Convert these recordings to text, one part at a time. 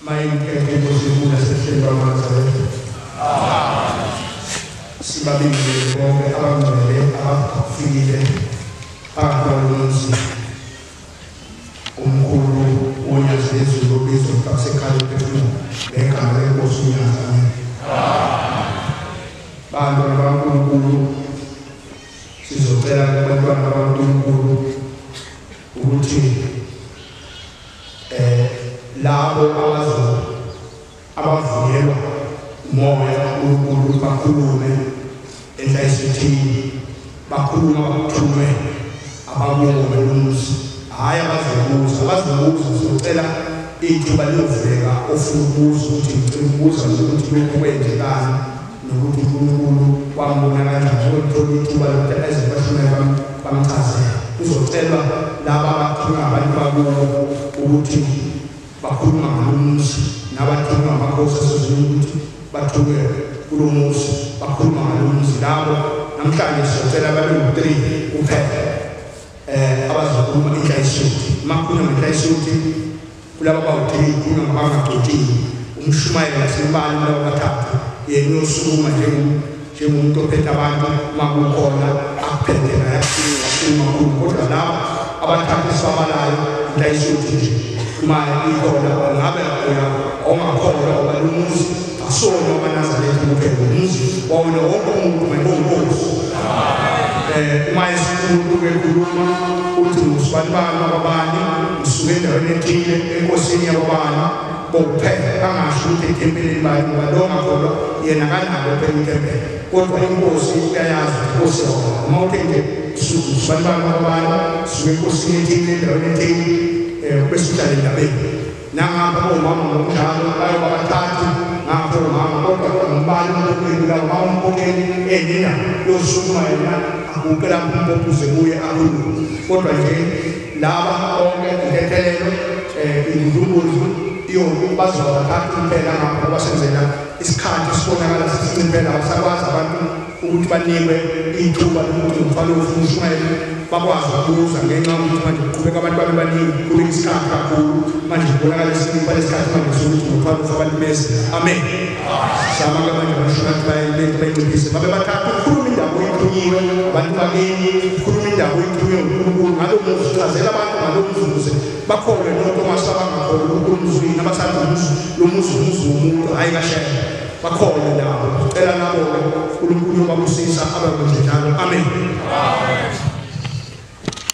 Mayimkeke inkosi enkulu yasehleni bamaNazaretha. Sibabingelele bonke abangcwele abafikile phakathi kwalomuzi omkhulu woNyazi lwezulu obizwa ngutasekhaya umphefumulo ngegama lenkosi uNyazi. Amen. Bantwana baNkulunkulu, sizocela kubantwana baNkulunkulu ukuthi labo abavunyelwa umoya kaNkulunkulu bakhulume enhlayisithini, bakhuluma bakuthume abakuwo umuzi, hhayi abazobuza. Abazobuza sizocela ithuba liyovuleka ofuna ukubuza ukuthi ngicela ukubuza ukuthi lokhu kwenzekani nokuthi uNkulunkulu wambona kanjani, uzothola ithuba lokuthi eze bashumayela bamchazele. Kuzocelwa laba abathunywa abantu bakuwo ukuthi bakhuluma ngalomuzi, nabathunywa amakhosi asezulwini ukuthi bathunywe kulo muzi, bakhuluma ngalomuzi. Labo namhlanje sizocela babe ngu-3 kuphela abazokhuluma inhlayisuthi. Uma kukhulunywa ngenhlayisuthi kulaba abawu-3 kukhulunywa ngabangagcotshiwe. Umshumayeli asimbali kulaba abathathu, yena uyosukuma njengomuntu ophethe abantu uma kukhona akuphethe naye akhuluma kakhulu. Kodwa laba abathathu esibabalayo inhlayisuthi nje uma ikhona, ngabe ongakholwa ngoba lo muzi asona wamaNazaretha kuphela, umuzi wawona wonke umuntu mayibonkosi. Uma umuntu ekhuluma uthi ngusibani bani ababani, ngisuke endaweni ethile enkosini yababani bokuphela, angasho ukuthi ethempelini bani, ngoba lo ongakholwa yena akanalo phela ithempeli, kodwa inkosi uyayazi inkosi yona. Uma uthe nje usibani bani ababani, ngisuke enkosini ethile endaweni ethile, bese uhlala endabeni. Nangapha omama ngokunjalo bayoba bathathu ngapha omama, kodwa ngibali umpokeni labo. Uma umpokeni enina yosukuma yena aguqe lapho umpoko uze kuye akhulume. Kodwa nje laba bonke intethelelo indlulunguzu bazoba bathathu kuphela ngapha, ngoba senzela isikhathi sibonakala sisinciphela, abasakwazi abantu ukuthi banikwe ithuba lokuthi umthwalo ofuna ushumayela bakwazi ukubuza, ngenxa yokuthi manje kuqhubeka abantu babe baningi, kuqhubeka isikhathi kakhulu manje kubonakala isincipha lesikhathi manje sokuthi umthwalo abantu beze. Amen. Sama-ke manje abashumayeli bayinciphise babe bathathu. Ukhuluma indaba oyithunyiwe abantu bakini, ukhuluma indaba oyithunyiwe uNkulunkulu ngalo muzi, uchazela abantu ngalo muzi ukuze bakholwe noTomasi abangakholwa uNkulunkulu yini, abathanda umuzi lo muzi umuzi womuntu, hhayi kashele, bakholwe nabo. Cela nabo-ke uNkulunkulu uyobabusisa abakwenze njalo. Amen.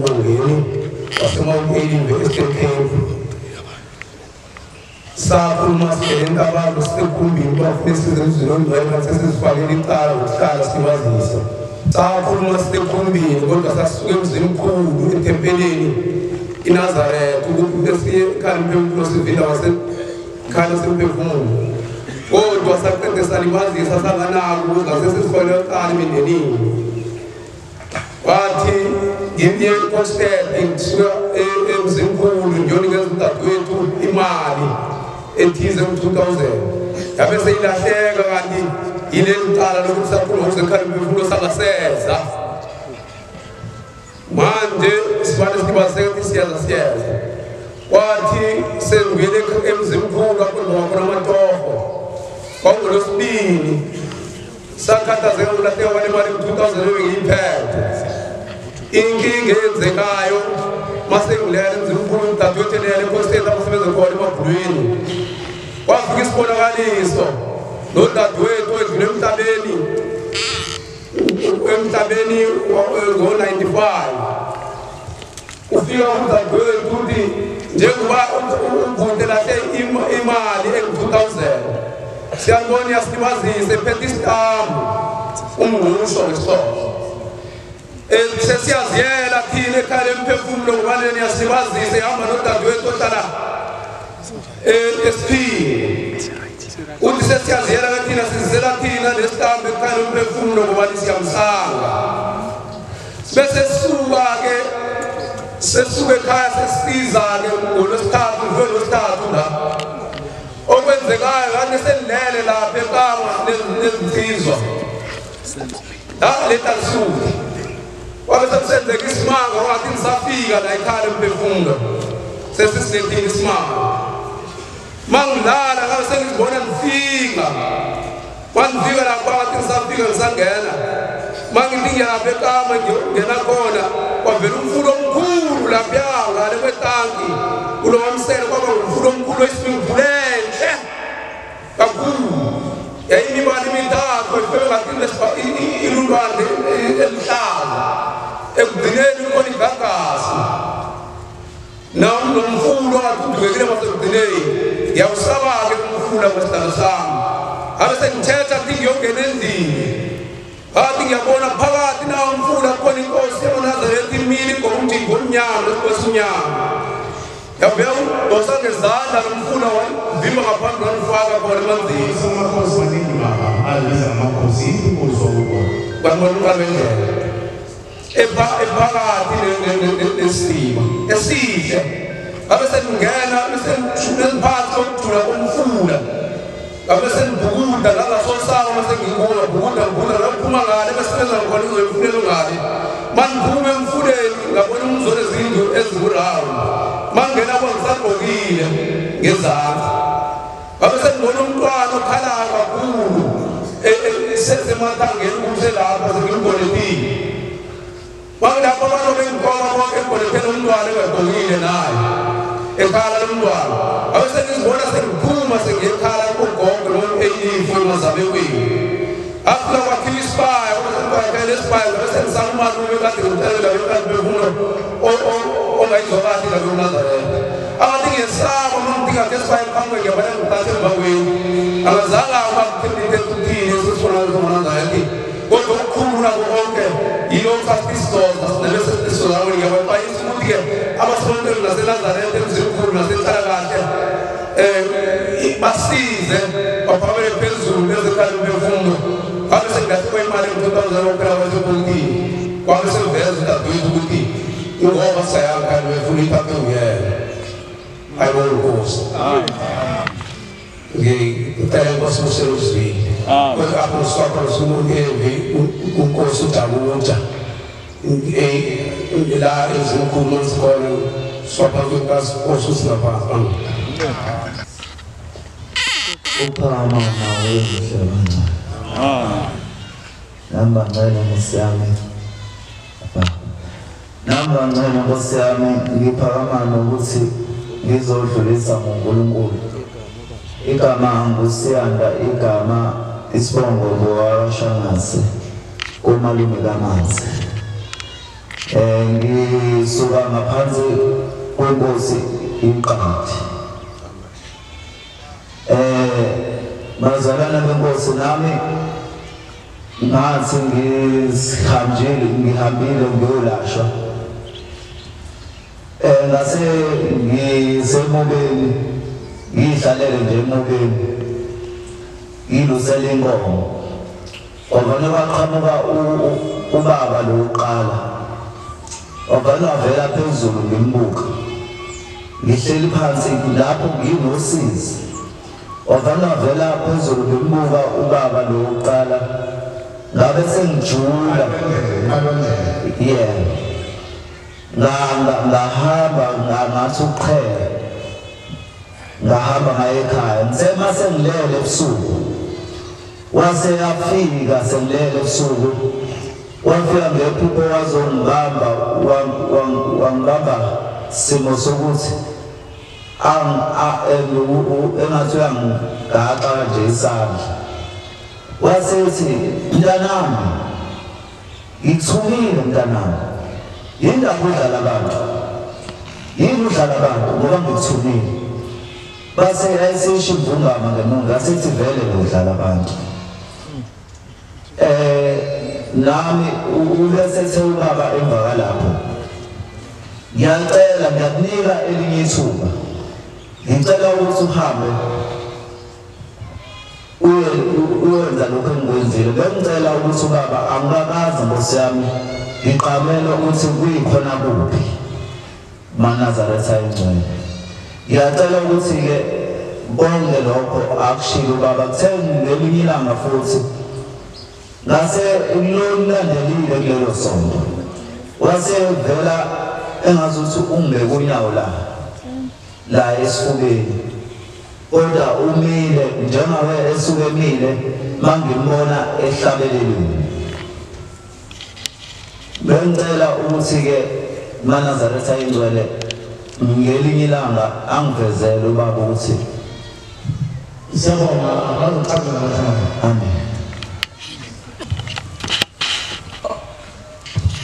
Ungeni waseMount Elive Eastern Cape, sakhuluma sihlele abantu sisekhumbini bafuna size emzini ongcwele, sesizifakele icala ngokuhlala sibazisa. Sakhuluma sisekhumbini kodwa sasuka emzini omkhulu ethempelini iNazaretha ukuthi esiye ekhaya umphefumulo sivinda wasekhaya semphefumulo, kodwa saqede salibazisa sanganako ukuze sesizifakele icala emindenini. Kwathi ngiye eCostete ngisuka emzimkhulu ngiyonikeza udadewethu imali ethize ku-2000, yabe seyilahleka kanti yileli cala lokuthi sakhuluma ngokusekhaya umphefumulo sangaseza. Manje sifane silibaziseke ukuthi siyeza siyeza. Kwathi sengibuyele emzimkhulu lapho ngiba khona amatoho, kwangolwesibili sakhathazeka ngokulahleka kwale mali ku-2000 ebengiyiphethe. Inkinga eyenzekayo mase ngilele emzimkhulu udadewethu elele eCostete lapho sebenze khona emabhulwini, kwafika isibonakaliso nodadewethu edlule emhlabeni ngo-95. Ufika udadewethu uthi njengoba ubhuti elahle imali engu-2000, siyabona iyasilibazisa, ephethe isitambu umngqusho ngesixhosa. Sesiyaziyela thina ekhaya lemphefumulo ngoba lena iyasilibazisa, ihamba nodadewethu ohlala esiphini. Uthi sesiyaziyela ke thina, sizizela thina lesitambu ekhaya lomphefumulo ngoba siyamsanga. Bese sisuka-ke sesisuka ekhaya sesisiza-ke ngolwesithathu, ngolwesithathu la. Okwenzekayo kanti senilele lapha eKama nezinsizwa leta lisuku kwabe sekusenzeka isimanga, wathi ngisafika la ekhaya lemphefumulo sesisilethile isimanga. Mangilala ngabe sengizibona ngifika. Kwangifika lapha ngathi ngisafika ngisangena. Mangithi ngiyapha ekama ngiyongena khona kwavela umfula omkhulu lapha ngale kwetanki. Kulowa msele kwaba umfula omkhulu weswimming pool enhle kakhulu. Yayimibala emithathu ifike ngathi ilulwane elihlaza. Ekugcineni kukhona igagasi. Nomfula wadudukekile masekugcineni. Ngiyawusaba-ke umfula ngesihlalo sami. Abe sengithetha ukuthi ngiyongena endlini. Ngathi ngiyabona phakathi nawo umfula kukhona inkosi yamaNazaretha imile igqoke umjingo omnyama nesigqoko esimnyama. Yabheka udosa ngezandla lo mfula wavimba ngaphambi wanifaka khona emanzini. Amakhosi maningi baba, azibiza ngamakhosi imbuzo kubo. Kwabona umqalo wendlela. Ephakathi nesima esihle. Ngabe sengingena bese ngiphatha komfula. Ngabe sengibhukuda ngangasosaka mase ngibona bhukuda bhukuda ngaphuma ngale bese senza khona izoyimfunelo ngale. Mangiphuma emfuleni ngabona umzolo ezindlu eziburawundi. Mangena kwangisagqokile ngezandla. Ngabe sengibona umntwana okhalayo kakhulu esemathangeni kuselapha sengimbolekile. Mangilapho abantu bengikoma bonke embolekele umntwana engagqokile naye. Ekhala lomntwana. Ngabe sengizibona sengiphuma sengiyekhala kugogo lo-84 emazabekweni. Afika kwakhiwa isibaya, kwakhela isibaya ngabe sengisala umalume kade ngimtshela bekade befuna ongayizwa kahle la kuNazaretha. Angathi ngiyesaba uma ngidinga ke isibaya phambi ngiyabona ngithathe emva kwenu. Akazange abakuthembile ukuthini esifuna kuNazaretha. Kodwa okukhulu nako konke yilokhu asisoza sinebese sisoza ngiyabaxwayisa ukuthi-ke abasontweni naseNazaretha emzimkhulu nasenhlalakahle basize baphakamele phezulu bezikhala umphefumulo. Ngabe sengilahlekwa imali engu-2000 wokuphela kwasepolitiki. Kwabe sekuveza udadewethu ukuthi ngoba sayakha befuna ithathwe nguyena. Ayibona inkosi. Ngicela inkosi usele uzwile. Kodwa apho sifaka usumuntu unkosi uDakuda. La ezinkulu zesikole swapha kwinkosi usingaphansi. Uphakama nawe uhle. Namba ngcela Nkosi yami. Namba ngcela Nkosi yami ngiphakama nokuthi ngizodlulisa ngoNkulunkulu. Igama nguSiyanda, igama isibongo ngowakwaShangase komalume kaManzi. Ngisuka ngaphansi kwenkosi iQadi. Bazalwane benkosi nami ngathi ngihambile ngiyolashwa. Ngase ngisemubeni ngihlalele nje emubeni ngilusele inkomo. Wavane waqhamuka ubaba lo uqala. Wavane wavela phezulu ngimbuka. Ngihleli phansi lapho nginosizi. Wavane wavela phezulu ngimbuka ubaba lo uqala. Ngabe sengijula. Yeah. Ngahamba ngathi uqhela. Ngahamba ngaye ekhaya. Ngithe mase ngilele ebusuku. Wase yafika sengilele ebusuku. Wafika ngephupho wazongibamba wangibamba simo sokuthi engathi uyangigaxa nje isandla. Wasethi mntanami ngithumile mntanami. Yini udlala abantu? Yini udlala abantu ngoba ngikuthumile? Base ayisisho imvungama ngemunga asethi vele udlala abantu. Nami ubesethe ubaba emva kalapho. Ngiyacela ngiyakunika elinye ithuba. Ngicela ukuthi uhambe uyenza lokho engikwenzile. Bengicela ukuthi ubaba angikakazi Nkosi yami ngiqamele ukuthi kuyikhona kuphi maNazaretha ingcwele. Ngiyacela ukuthi-ke konke lokho akushilo ubaba. Kuthe ngelinye ilanga futhi ngase ngilonandelile kulelo sonto. Wase vela engazuthi ungibeke unyawo la esifubeni. Kodwa njengabe esuke emile mangimbona ehlabeleleni. Bengicela ukuthi ke maNazaretha ingcwele ngelinye ilanga angivezele ubaba ukuthi siyabonga abazochaza kahle. Amen.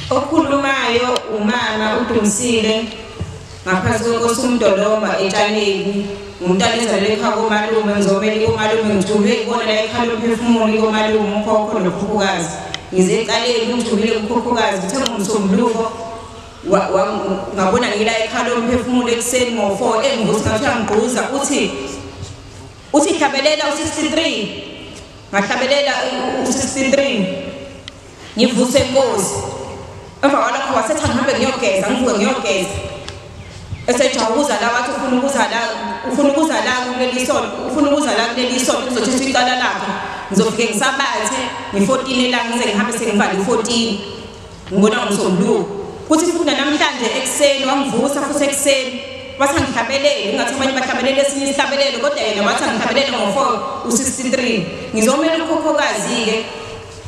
Okhulumayo umama uDumsile ngaphansi kwenkosi uMdolomba etshaneni, ngumntana ezalwe ekhaya komalume, ngizomela komalume, ngithunywe ikona la ekhaya lomphefumulo komalume ukhokho nokhukhukazi. Ngize ecaleni ungithumile kukhukhukazi, uthe ngomsombuluko ngabona ngila ekhaya lomphefumulo ekuseni ngo-4 engivusa ngathi uyangigquza uthi hlabelela u-63, ngahlabelela u-63 ngivuse inkosi. Emva kwalokho wasethi angihambe ngiyogeza, ngivuke ngiyogeza. Esejabuza la wathi ufuna ukuza la kuleli sonto, ufuna ukuza la kuleli sonto kuzothetha icala lakhe. Ngizofike ngisabathe ngi-14 elanga ngize ngihambe sengivale i-14. Ngibona ngomsombuluko. Kuthi funa namhlanje ekuseni wangivusa futhi ekuseni wathi angihlabelele, ngathi abanye bahlabelele esinye isihlabelelo kodwa yena wathi angihlabelele ngo-4 u-63. Ngizomela ukhokhokazi-ke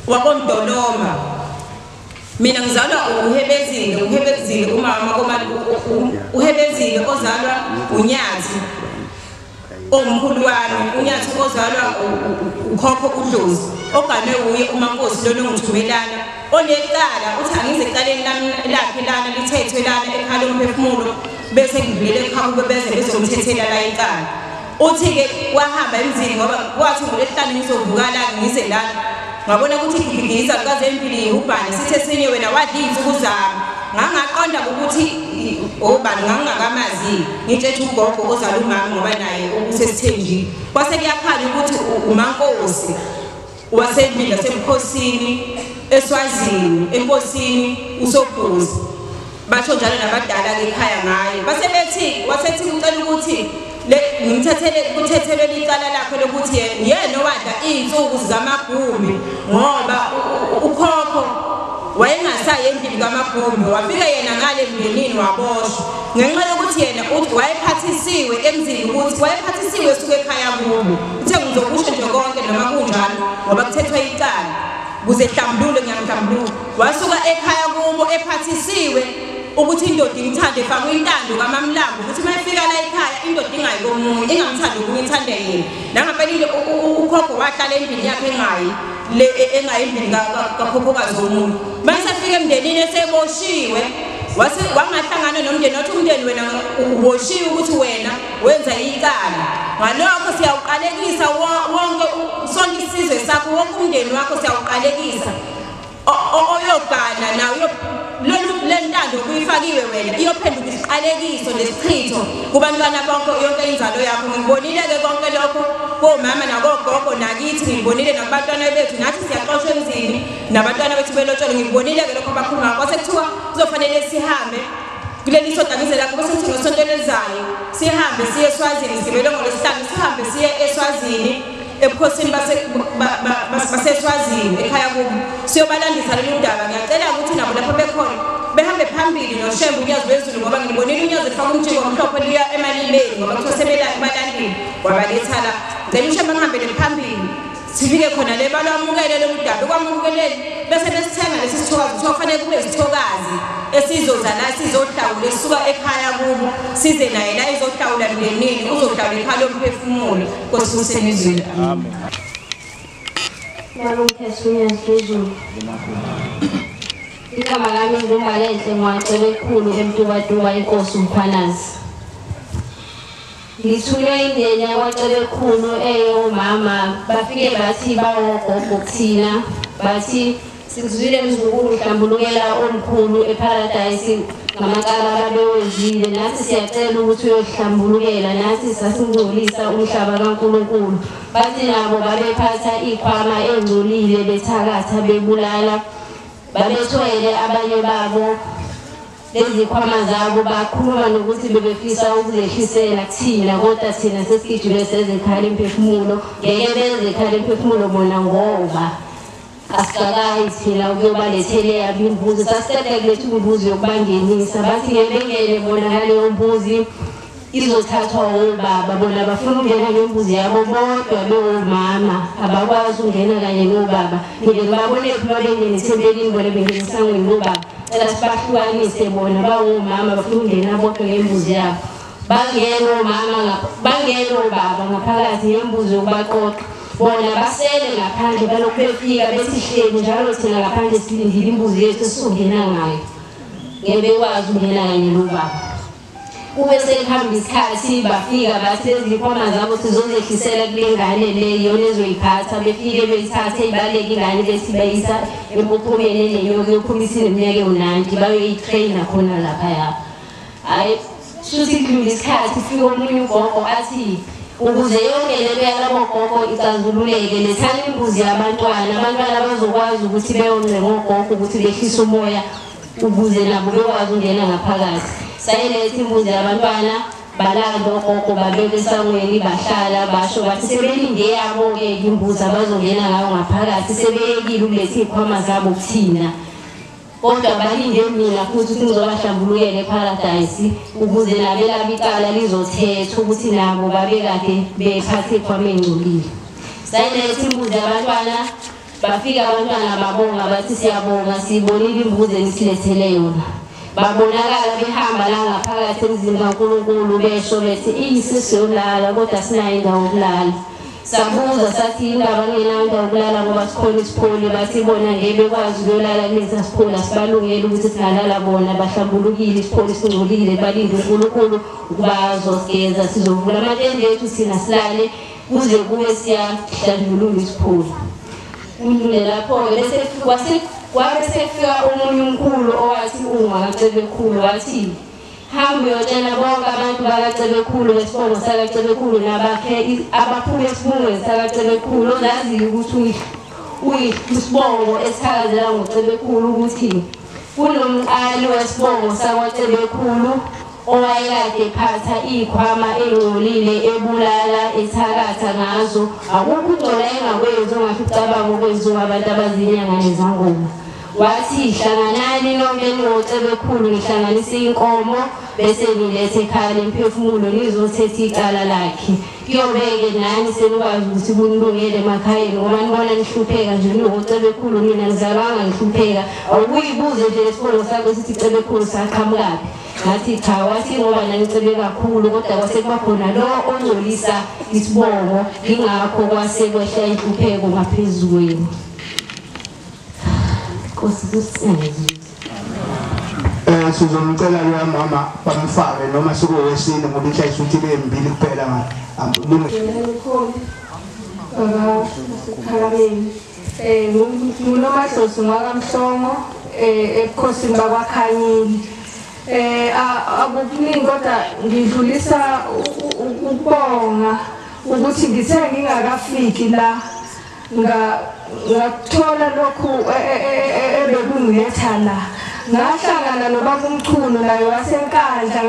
wakoMdolomba. Mina ngizalwa uHebezile, umama uHebezile ozalwa uNyathi omkhulu wami, uNyathi ozalwa ukhokho uDlozi oganwe uye uMankosi lona ongithumelana onecala uthi angize ecaleni lakhe lana lithethwe lana ekhaya lomphefumulo bese ngidlulele ekhaya kube beze bezomthethela la icala. Uthi-ke wahamba emzini ngoba kwathi ngolwesihlanu ngizovuka la ngize lana ngabona ukuthi igigigisa lukazempilo ihubhane sithe sinye wena wadla iy'nsuku zami. Ngangaqonda ukuthi obani ngangingakamazi, ngitshethe ugogo ozala umama ngoba naye usesithenjile. Kwase kuyakhanya ukuthi uMankosi wasendlini yasemkhosini eSwazini enkosini uSobhuza, basho njalo nabadala-ke ekhaya ngaye. Base bethi wasethi ucela ukuthi ngimthathele kuthethelwe icala lakhe lokuthi yena owadla iy'nsuku zikaMagumbi ngoba ukhokho wayengasayi endlini kaMagumbi, wafika yena ngale emndenini waboshwa ngenxa yokuthi yena uthi wayephathisiwe emzini, ukuthi wayephathisiwe esuke ekhaya kubo. Uthe ngizokusho nje konke noma kunjalo ngoba kuthethwe icala kuze hlambulule, ngiyamhlambulula. Wasuka ekhaya kubo ephathisiwe ukuthi indoda imthande, ifakwe intando kaMamlambo ukuthi uma efika la ekhaya indoda ingayi komunye, ingamthandi okunye ithande yena. Nangempela ukhokho wahlala endlini yakhe engayi le engayi endlini kakhokhokazi womuntu. Mase efika emndenini eseboshiwe wangahlangana nomndeni, wathi umndeni wena uboshiwe ukuthi wena wenza icala. Ngalokho siyawuqalekisa wonke sonke isizwe sakho, wonke umndeni wakho siyawuqalekisa. Oyogana nawe lolu lentando kuyifakiwe wena iyophenduka isiqalekiso nesichitho kubantwana bonke, yonke inzalo yakho. Ngibonile-ke konke lokho komama nakogogo nakithi, ngibonile nakubantwana bethu, nathi siyaxoshwa emzini nabantwana bethu belotsholwe. Ngibonile-ke lokho abakhuluma kwase kuthiwa kuzofanele sihambe kuleli sonto angize lakho, bese kuthi ngesonto elizayo sihambe siye eSwazini, sigibele ngolwesihlanu sihambe siye eSwazini ebukhosini baseSwazini ekhaya kubo siyobalandisa lolu daba. Ngiyacela ukuthi nabo lapho bekhona behambe phambili noShembe uNyazi lwezulu ngoba ngibonile uNyazi lifaka umjiko omhlophe luya emalimeni ngoba kuthiwa sebelandile wabaletha la. Ngicela uShembe angihambele phambili sifike khona le balwamukele lolu daba, kwamukelele bese besithenga lesi sithokazi. Kuthiwa kufanele kube isithokazi esizoza la sizohlawula esisuka ekhaya kubo size naye la ezohlawula mndenini, uzohlawula ekhaya lomphefumulo. Nkosi usemizweni. Amen. Igama lami nguMbalenhle Ngwacebekhulu eMtubatuba inkosi uMkhwanazi. Ngithunywe imndeni yakwaCebekhulu eyomama, bafike bathi bawogogo kuthina, bathi sikuzwile mzukulu uhlambulukela omkhulu eParadise ngamacala ababewenzile, nathi siyacela ukuthi uyohlambulukela, nathi sasingcolisa umhlaba kaNkulunkulu. Bathi nabo babephatha ikhwama engcolile bethakatha bebulala, babethwele abanye babo lezikhwama zabo, bakhuluma nokuthi bebefisa ukuzehlisela kuthina, kodwa thina sesigijime sezekhala imphefumulo. Ngeke bezekhala imphefumulo bona ngoba asikakayi thina ukuyobalethele yabo imbuzi, sasiqeda kuletha imbuzi yokubangenisa. Bathi ngeke bengene bona ngaleyo mbuzi, Izothathwa obaba bona bafuna ukungena ngembuzi yabo bodwa bewomama abakwazi ukungena kanye nobaba. Ngike ngibabone phuma bengena ethempelini bona bengena esangweni nobaba. Cela sibahlukanise bona bawomama bafuna ukungena bodwa ngembuzi yabo. Bangena omama bangena obaba ngaphakathi ngembuzi yokubaqoqa. Bona basele ngaphandle balokhu befika bethi hleli njalo thina ngaphandle silindile imbuzi yethu esizongena ngayo. Ngeke bekwazi ukungena kanye nobaba. Kube sekuhamba isikhathi bafika bathi lezi zabo sizozehlisela kule ngane le iyona ezoyiphatha. Befike beyithathe ibaleke ingane bethi bayisa empophomeni enenyoka yophuma isineminyaka ewu-90 bayoyitreyina khona laphaya. Hhayi shuthi kudlula isikhathi kufika omunye ugogo athi ukuze yonke lento yalabo gogo ixazululeke lethani imbuzi yabantwana, abantwana bazokwazi ukuthi beyoncenga ogogo ukuthi behlise umoya ukuze nabo bekwazi ukungena ngaphakathi. Sayiletha imbuzi yabantwana balanda ogogo babeka esangweni bahlala basho bathi sebelinde yabo-ke imbuzi abazongena ngayo ngaphakathi sebeyekile ukuletha iy'khwama zabo kuthina. Kodwa balinde mina futhi ukuthi ngizobahlambulukela eParadise ukuze nabelabo icala lizothethwa ukuthi nabo babekade bephathe iy'khwama ey'ngcolile. Sayiletha imbuzi yabantwana bafika abantwana babonga bathi siyabonga siyibonile imbuzi enisilethele yona. Babonakala behamba la ngaphakathi emzini kaNkulunkulu besho bethi isisiyolala kodwa sinayo indawo yokulala. Sabuza sathi indaba ngenayo indawo yokulala ngoba sikhona isipholi bathi bona ngeke bekwazi ukuyolala kulesa sipholi asibalungele ukuthi singalala bona bahlambulukile isipholi singcolile balinde uNkulunkulu ukuba azosigeza sizovula amatende ethu thina silale kuze kube siyahlanjulula isipholi. Kudlule lapho-ke bese kwabe sekufika omunye umkhulu owathi uma kaCebekhulu wathi hamba uyotshela bonke abantu bakaCebekhulu besibongo sakaCebekhulu nabakhe abaphuma esibongweni sakaCebekhulu ozaziyo ukuthi uyisibongo esithakazela ngoCebekhulu ukuthi kunomqali wesibongo sakwaCebekhulu owayekade ephatha iy'khwama ey'ngcolile ebulala ethakatha ngazo. Akukho ukungcola engakwenzi ongathi ucabanga okwenziwa abantu abazinyanga nezangoma. Wathi hlanganani nonke ningoCebekhulu nihlanganise inkomo bese nilethe ekhaya lemphefumulo nizothetha icala lakhe. Kuyobe-ke nani senikwazi ukuthi kunilungele emakhayeni ngoba nibona nihlupheka nje ningoCebekhulu nina nizalwanga nihlupheka. Awukuyibuze nje lesibongo sakho sithi Cebekhulu saqhamukaphi. Ngathi cha wathi ngoba nanicebe kakhulu kodwa kwase kuba khona lo ongcolisa isibongo ingakho kwase kwehla inhlupheko ngaphezu kwenu. Nkosi kusize. Sizomcela loya mama bamfake noma sekuwesine ngoba inhlayisa ukuthi ibe mbili kuphela baba Sikhalameni nguNomadlozi ngwaKaMhlongo ebukhosini bakwaKhanyile. Akukuningi kodwa ngidlulisa ukubonga ukuthi ngithe ngingakafiki la ngathola lokhu ebekungiletha la. Ngahlangana nobaba uMchunu naye waseNkandla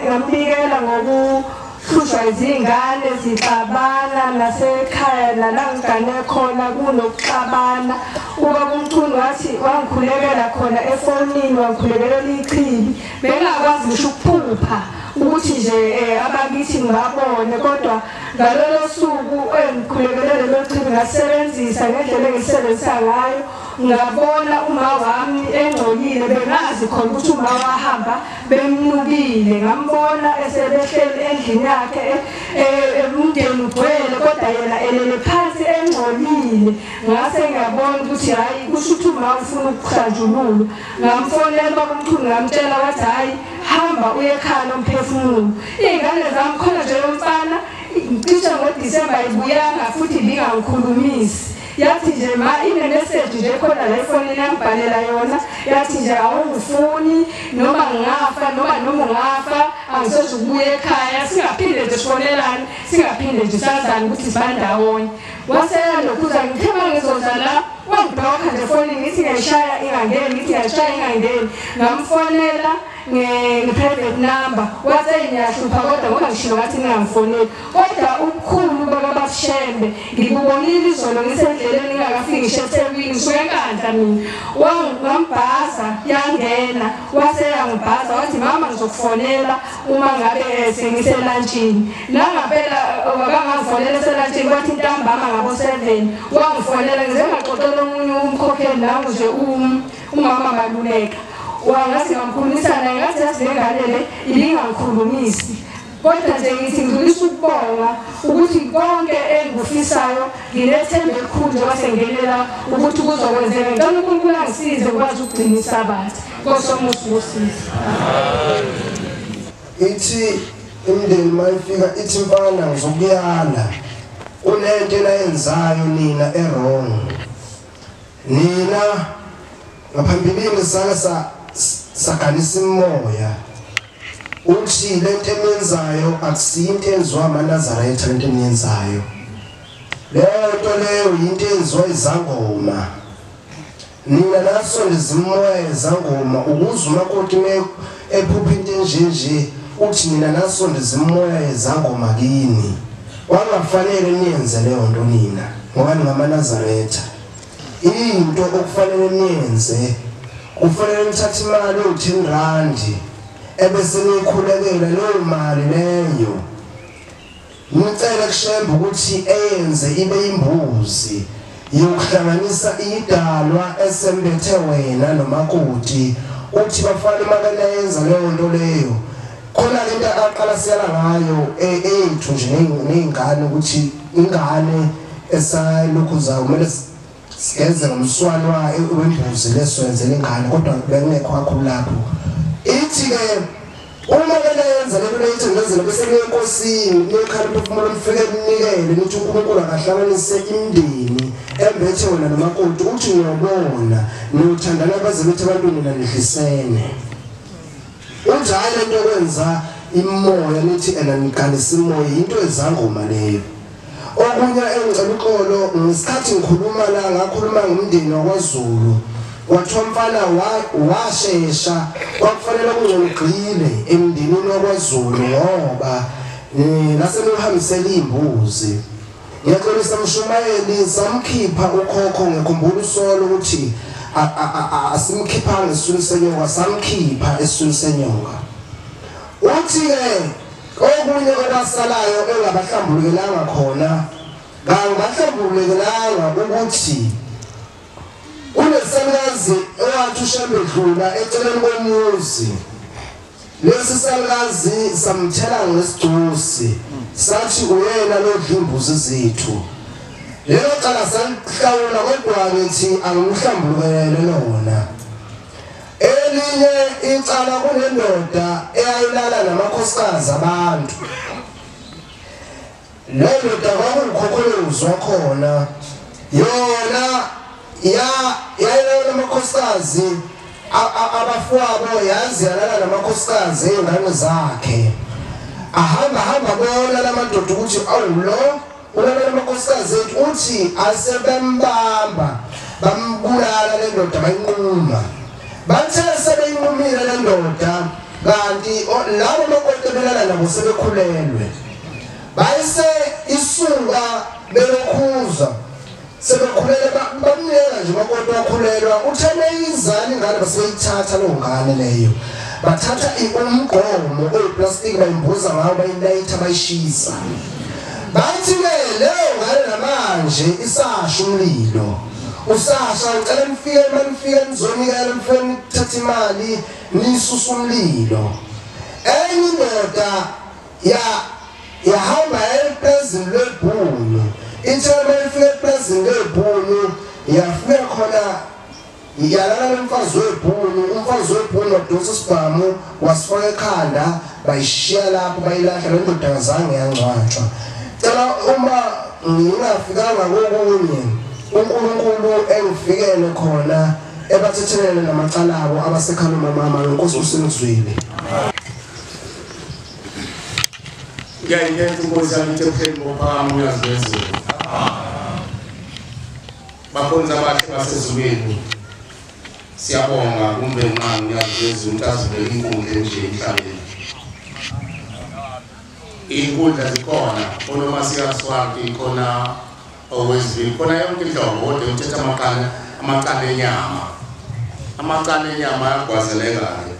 ngambikela ngokuhlushwa izingane zixabana nasekhaya nalangigane khona kunokuxabana. Ubaba uMchunu wathi wangikhulekela khona efonini wangikhulekelela ichibi bengakwazi ngisho ukuphupha ukuthi nje abakithi ngibabone kodwa ngalolo suku engikhulekelele lelo chibi ngasebenzisa ngendlela engisebenzisa ngayo ngabona uma wami engcolile bengazi khona ukuthi uma wahamba bemnukile ngambona esebehleli endlini yakhe umndeni ugcwele kodwa yena elele phansi engcolile. Ngase ngiyabona ukuthi hayi kusho ukuthi uma ufuna ukuhlanjululwa. Ngamfonela ubaba uMchunu ngamtshela wathi hayi hamba uye ekhaya nomphefumulo. Iy'ngane zami khona nje yomfana cishe ngoDisemba ibuyanga futhi ibingangikhulumisi. Yathi nje ma ine-message nje khona la efonini yangibhalela yona yathi nje awungifuni noma ngingafa noma ungafa angisoze ukubuya ekhaya singaphinde nje sifonelane singaphinde nje sazane ukuthi sibandawonye. Wasela lokhuza ngithe uma ngizoza la wangibhlokha nje efonini ngithi ngiyayishaya ingangeni ngithi ngiyayishaya ingangeni. Ngamfonela nge-private number wathi ngiyahlupha kodwa ngoba ngishilo ngathi ningangifoneli. Kodwa ubukhulu bakaBaba Shembe ngikubonile izolo ngisendleleni ngingakafiki ngisho eThekwini ngisuke eNkandla mina wangibhaza yangena wase yangibhaza wathi mama ngizokufonela uma ngabe sengiselantshini nangempela wabangangifonela eselantshini kwathi ntambama ngabo 7 wangifonela ngize ngaxoxela omunye umkhokheli nangu nje umama Maluleka wangathi ngamkhulumisa naye ngathi yazi lengane le ibingangikhulumisi kodwa nje ngithi ngidlulisa ukubonga ukuthi konke engikufisayo nginethemba elikhulu njengoba sengingelela ukuthi kuzokwenzeka. Ngicela uNkulunkulu angisize ngikwazi ukugcina isabatha. Nkosi omusa ukusiza. Ithi imndeni mayifika ithi mfana ngizokuyala kunento enayenzayo nina e-wrong. Nina ngaphambilini sake saganisa imoya uthi lento eniyenzayo akusiyo into eyenziwa amaNazaretha lento eniyenzayo leyo nto leyo yinto eyenziwa izangoma. Nina nasondeza imoya yezangoma ukuze umakoti ephupha into enjenje uthi nina nasondeza imoya yezangoma kini wangafanele niyenze leyo nto nina ngoba ningamaNazaretha. Into okufanele niyenze kufanele nithathe imali ewu-10 randi ebese niyikhulekela leyo mali leyo nicele kuShembe ukuthi eyenze ibe imbuzi yokuhlanganisa idalwa esembethe wena nomakoti uthi bafana makayenza leyo nto leyo khona lento aqala siyala ngayo eyethu nje nezingane ukuthi ingane esayilokhu kumele sigeze ngomswano wembuzi leswenzela ingane kodwa bengekho kakhulu lapho. Ithi ke uma ke yenza lento leyithi ngenzela bese niye enkosini niyekhala umphefumulo nifike ninikele nithi uNkulunkulu akahlanganise imindeni embethe wena nomakoti uthi ngiyobona niyothandana baze bethi abantu nina nidlisene. Unjalo lento yokwenza imoya nithi ena niganisa imoya into ezangoma leyo. Okunye engicela uxolo ngesikhathi ngikhuluma la ngakhuluma ngomndeni wakwaZulu kwathiwa mfana washesha kwakufanele kungcogxile emndenini wakwaZulu ngoba nasemihambisela imbuzi. Ngiyaxolisa mshumayeli samkhipha ukhokho ngikhumbula usolo ukuthi asimkhiphanga esiswini senyoka samkhipha esiswini senyoka. Uthi ke okunye okwasalayo engabahlambulukelanga khona kangabahlambulukelanga ukuthi kunesalukazi owathi uShembe edlula eceleni komuzi lesi salukazi samthela ngesigcusi sathi uyena lodla imbuzi zethu. Lelo cala salihlawula kodwa ngithi angimhlambulukele lona. Elinye icala kunendoda eyayilala namakhosikazi abantu. Le ndoda kwakuwukhokholozi wakhona yona yayilala namakhosikazi abafowabo yazi yalala namakhosikazi ey'ngane zakhe. Ahamba hamba bona lamadoda ukuthi awu lo ulala namakhosikazi ethu uthi asebembamba bambulala le ndoda bayinquma. Bathe sebeyinqumile le ndoda kanti labo makoti belala nabo sebekhulelwe bayise isuka belokhuza sebekhulelwe bamnika nje makoti wakhulelwa uthe meyizala ingane baseyithatha leyo ngane leyo bathatha umgqomo oyiplastic bayimbuza ngawo bayilayitha bayishisa. Bathi ke leyo ngane namanje isasha umlilo usasha ngicela nifike manifike nizonikela nifike nithathe imali nisusa umlilo. Enye indoda yahamba eplazini lebhunu ithe mayifika eplazini lebhunu yafika khona yalala nomfazi webhunu umfazi webhunu wadonsa isibhamu wasifaka ekhanda bayishiya lapho bayilahla le ndoda azange yangcwatshwa. Cela uma ngingafikanga kokunye uNkulunkulu engifikele khona ebathethelele namacala abo abasekhala umama ngenkosi uSinizwile. Ngiyayingenza inkosi yami ebuhleni bophakama uyazi wezulu. Bakhonzi abahle basezulwini siyabonga kumbe nqangi uyazi wezulu ukuthi azibeke inkundla enje emhlabeni. Inkundla zikhona onomasiyaswati khona owezivili khona yonke inhlobo kodwa uthetha amaqanda enyama. Amaqanda enyama ayagwazeleka ke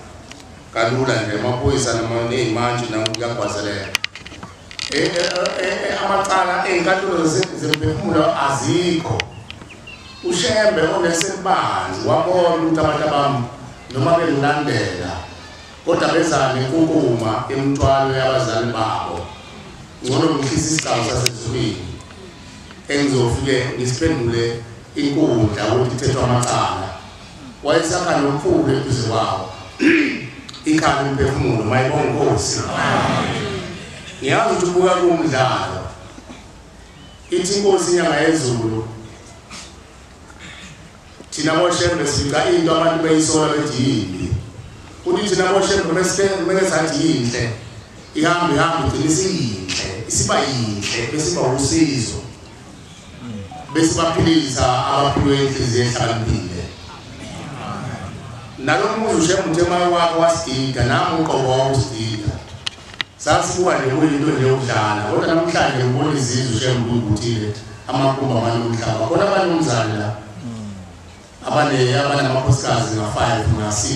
kalula nje amaphoyisa ney'mantshi kuyagwazeleka. Amacala ey'nkantolo zemphefumulo azikho. uShembe oneselibanzi wabona ukuthi abantu abami noma bengilandela kodwa beza nenkunkuma imithwalo yabazali babo, ngcono ngihlisa isigcawu sasezulwini engizofike ngisiphendule inkundla ukuthi ithethwe amacala. Wayesakha nomfula eduze kwawo ikhala umphefumulo mayibonga inkosi. Ngiyazi ukuthi ubuka kumdlalo ithi inkosi inyanga yezulu thina boShembe sika into abantu beyisola bethi yimbi, uthi thina boShembe mele sathi yinhle, ihambe ihambe igcine isiyinhle, isiba yinhle bese iba usizo bese baphilisa abaphiwe inhliziyo ehlakaniphile. Nalo muzi uShembe uthe maye wakhe wasidida nami uqobo wawusidida, sasibuka nje kuyinto nje yokudlala, kodwa namhlanje ngibona izizwe uShembe uyibuthile amakumba abanomhlaba khona abanomzane la abanamakhosikazi nga-5 nga-6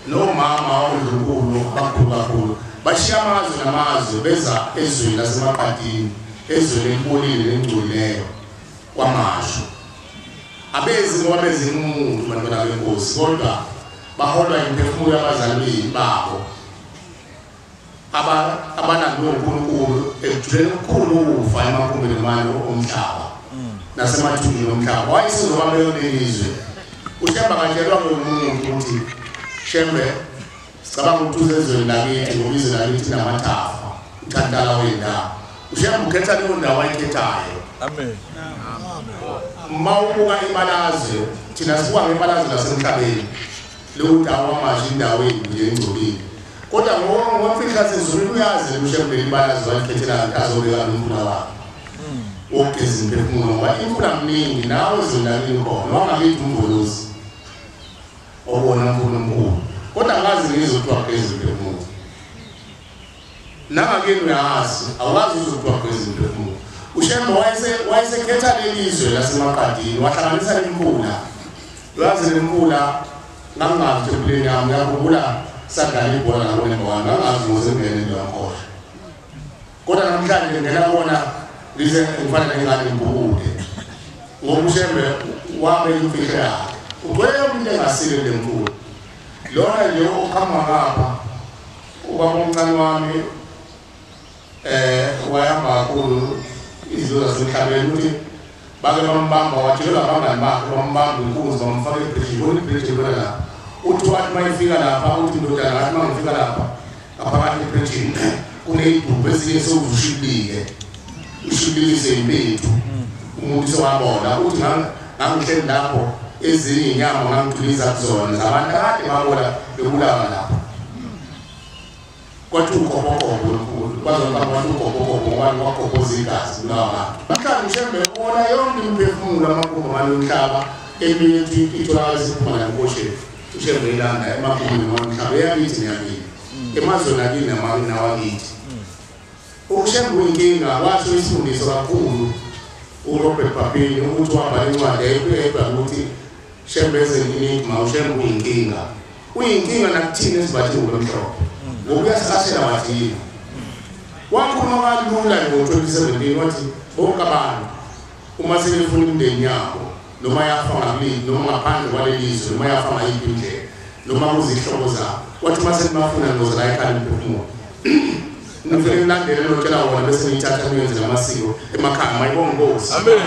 nomama ondlunkulu abakhulu kakhulu bashiya amazwe namazwe beza ezweni lasemaqadini, ezweni elibolile nelingcolileyo kwaMashu. Abezi ngoba bezimuntu bantwana benkosi, kodwa baholwa imphefumulo yabazali babo abanalo uNkulunkulu ekujuleni okukhulu ukufa emakumbeni amane omhlaba nasemathunjini omhlaba. Wayesezoba beyolelizwe uShembe akatshelwa ngumuntu ukuthi Shembe sicabanga ukuthi uzezweni lakithi ngoba izwe lakithi namathafa uthantala wendawo. uShembe ukhetha leyo ndawo ayikhethayo. Amen. Uma ubuka ibalazwe, thina sibuka ngebalazwe lasemhlabeni leyo ndawo kwaMashu indawo embi engcolile, kodwa ngomfihla sezulwini uyazi uShembe ibalazwe alikhethela azobeka nomfula wakhe wokugeza imphefumulo, ngoba imfula mningi nawe ezweni lakini khona wangakithi umvolozi obona mfula omkhulu, kodwa angazi ngizwe kuthiwa geza imphefumulo. Nangakini uyazi awazi uzwe kuthiwa geza imphefumulo. uShembe wayesekhetha leli zwe lasemaqadini wahlanganisa lemfula. Uyazi lemfula ngangingazi empilweni yami, ngiyakhumbula sadlala ibhola ngabonembwana ngangazi ngozengene into yakhona, kodwa namhlanje ngingena kubona ngize ngifana nengane ngibhukude ngoba uShembe wabe imfihlo yakhe ugcwele yonke into engasile kule mfula. Lona nje oqhamuka ngapha ubaba omncane wami wayehamba kakhulu izinto zasemhlabeni, ukuthi bake bambamba watshelwa abangani bakhe bambamba inkunzi bamfaka ebridge, ibona ibridge ibona lapha. Uthi wathi uma ifika lapha uthi ndodana ngathi uma ngifika lapha ngaphakathi ebridgini kuney'dumbu ezinye sewuzushibilike ushibilise impethu umuntu sewabona. Uthi ngangihleli lapho ezinye iy'nyama ngangigciniza kuzona zabantu akade babola bebulawa lapho. Kwathi ugobogobo lomkhulu kwazoqamba kwathi ugobogobo ngoba kwagobhoza igazi kulawa bantu. Mhlawumbe uShembe ubona yonke imiphefumulo amakumbi amane omhlaba eminye itholakala isiphuma nankoshefu uShembe ilanda emakumbini omhlaba eyakithi neyakini emazweni akini nawakithi. UShembe uyinkinga, washo isifundiso kakhulu uRobert Papini ukuthi wabhala incwadi eyayibhala ukuthi Shembe ezenigma. uShembe uyinkinga, uyinkinga nakuthina esibathi ngomhlophe ngoba uyasihlasela wathina. Wakhuluma kalula ngo-2017 wathi bonke abantu uma sebefuna imindeni yabo noma yafa ngakuleli noma ngaphandle kwaleli zwe noma yafa ngayiphi indlela noma kuzihlobo zabo, wathi uma senibafuna ngoze la ekhaya imphefumulo nifike nilandele notshela wona bese niyithatha niyenze namasiko emakhaya. Mayibonga inkosi. Amen.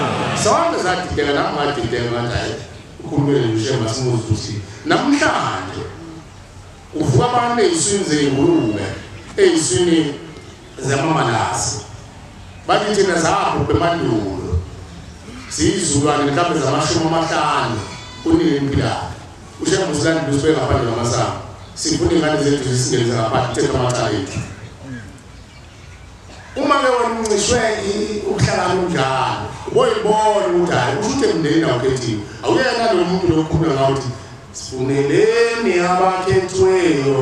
Sonke sadideka nami ngadideka ngathi hayi ukhulumele uShembe simuze ukuthi namhlanje uvuka abantu ey'swini zey'ngulube ey'swini zamamalasi bathi thina zabhubha emandulo siyizulwane mhlawumbe zama-50 kunini impilaphi. uShembe usilandile usibeke ngaphandle kwamasango, sifuna iy'ngane zethu zisingenise ngaphandle kuthethe amacala ethu. Uma-ke wena uncishwe ukuhlangana unjalo uboyibona ukuthi hhayi kusho ukuthi emndenini awukhethiwe, awuyena lo muntu lokukhuluma ngawo ukuthi sifuneleni abakhethiweyo.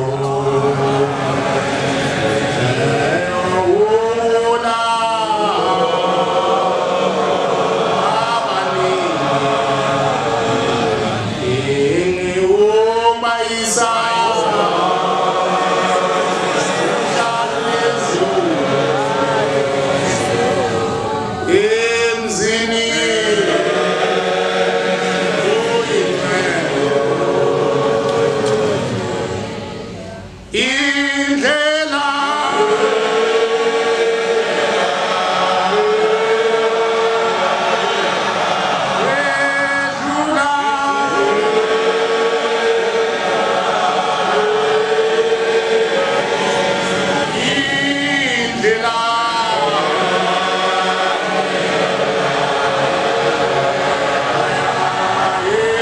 Emzini indlela edlula indlela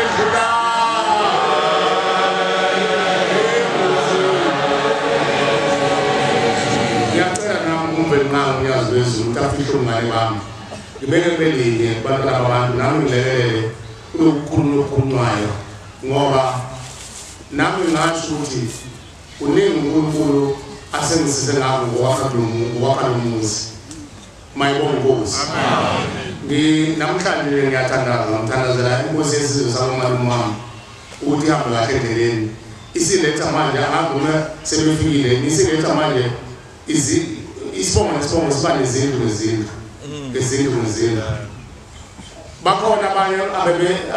edlula. Ngiyacela nami uMvelinqangi uNyazi lwezulu ukuthi afihle ubungane bami, ngibeke belinye kubantwana babantu, nami ngilekelele kulokukhulu okukhulunywayo, ngoba nami ngasho ukuthi kuningi uNkulunkulu asengisize ngakho ngokwakha lo muzi. Mayibonge Inkosi. Namhlanje ngiyathandaza, ngimthandazela inkosi yesizwe sakomalume wami ukuthi ihambe kahle endleleni. Isiletha manje angazi sebefikile, isiletha manje isibongo nesibongo siba nezindlu nezindlu ngezindlu nezindlu. Bakhona abanye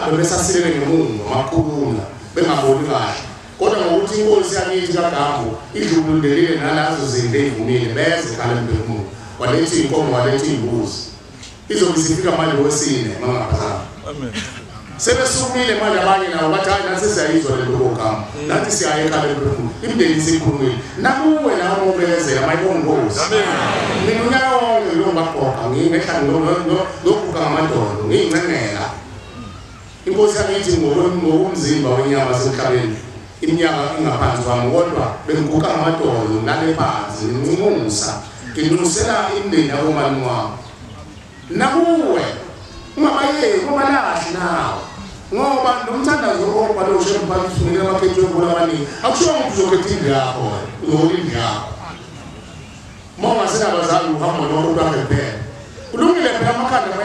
abebesasilele ngemuva makhuluma bengaboni kahle, kodwa ngokuthi inkosi yakithi kaGambo idlululelile nalazo zinto eyivumile, beze ekhala emphefumulo, waletha iy'nkomo, waletha iy'mbuzi. Izobe isifika manje wesine mangaphazami. Sebesukumile manje abanye nabo bathi hayi nathi siyayizwa le nto koGambo, nathi siyaya ekhala emphefumulo, imindeni isikhulumile. Nakuwe nawe ubekezela mayibonge Inkosi. Mina unyaka wonke ngilongagoqa ngingehla ngilokhuka ngamadolo ngiyincengela inkosi yakithi ngokomzimba wenyama semhlabeni iminyaka ingaphansi kwami, kodwa bengiguqa ngamadolo nale phansi nginxusa nginxusela imindeni yakomalume wami. Nakuwe ungabayeki, ungabalahli nawe, ngoba nomthandazo obhale uShembe ufunele amakhetho webhola amaningi, akushiwo ukuthi uzokhetha indlu yakho, uzohola indlu yakho. Uma ungasenabazali uhamba nomuntu wakhe kuphela. Kulungile phela amakhanda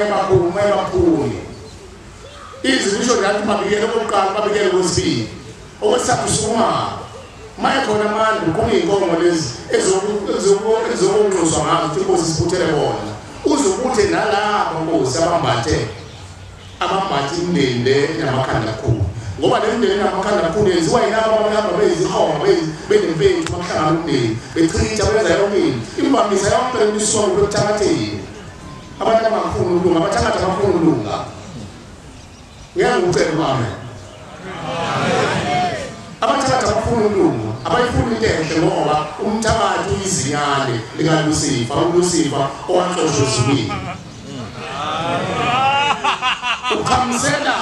maye makhulu. Izwi lisho lathi babikele okokuqala, babikele okwesibili, okwesithathu sukuma. Maye khona amandla uqhume iy'nkomo lezi ezokunxuswa ngazo ukuthi inkosi siphuthele bona. Uzokuthe nalapha nkosi abambathe imindeni le enamakhanda akhulu, ngoba le mindeni enamakhanda akhulu yenziwa yilabo abahamba beyizihonga benempethu, bakuhlangana umndeni bechitha benza yonke into. Imvamisa yonke le nto isuka ekuthakatheni. Abantu abangafuni ukulunga, abathakathi abafuni ukulunga. Ngeke ngikucele kwami. Abathakathi abafuni ukulunga, abayifuni into enhle, ngoba umthakathi uyizinyane likaLusifa, uLusifa owaxoshwa ezulwini. Uqhamisela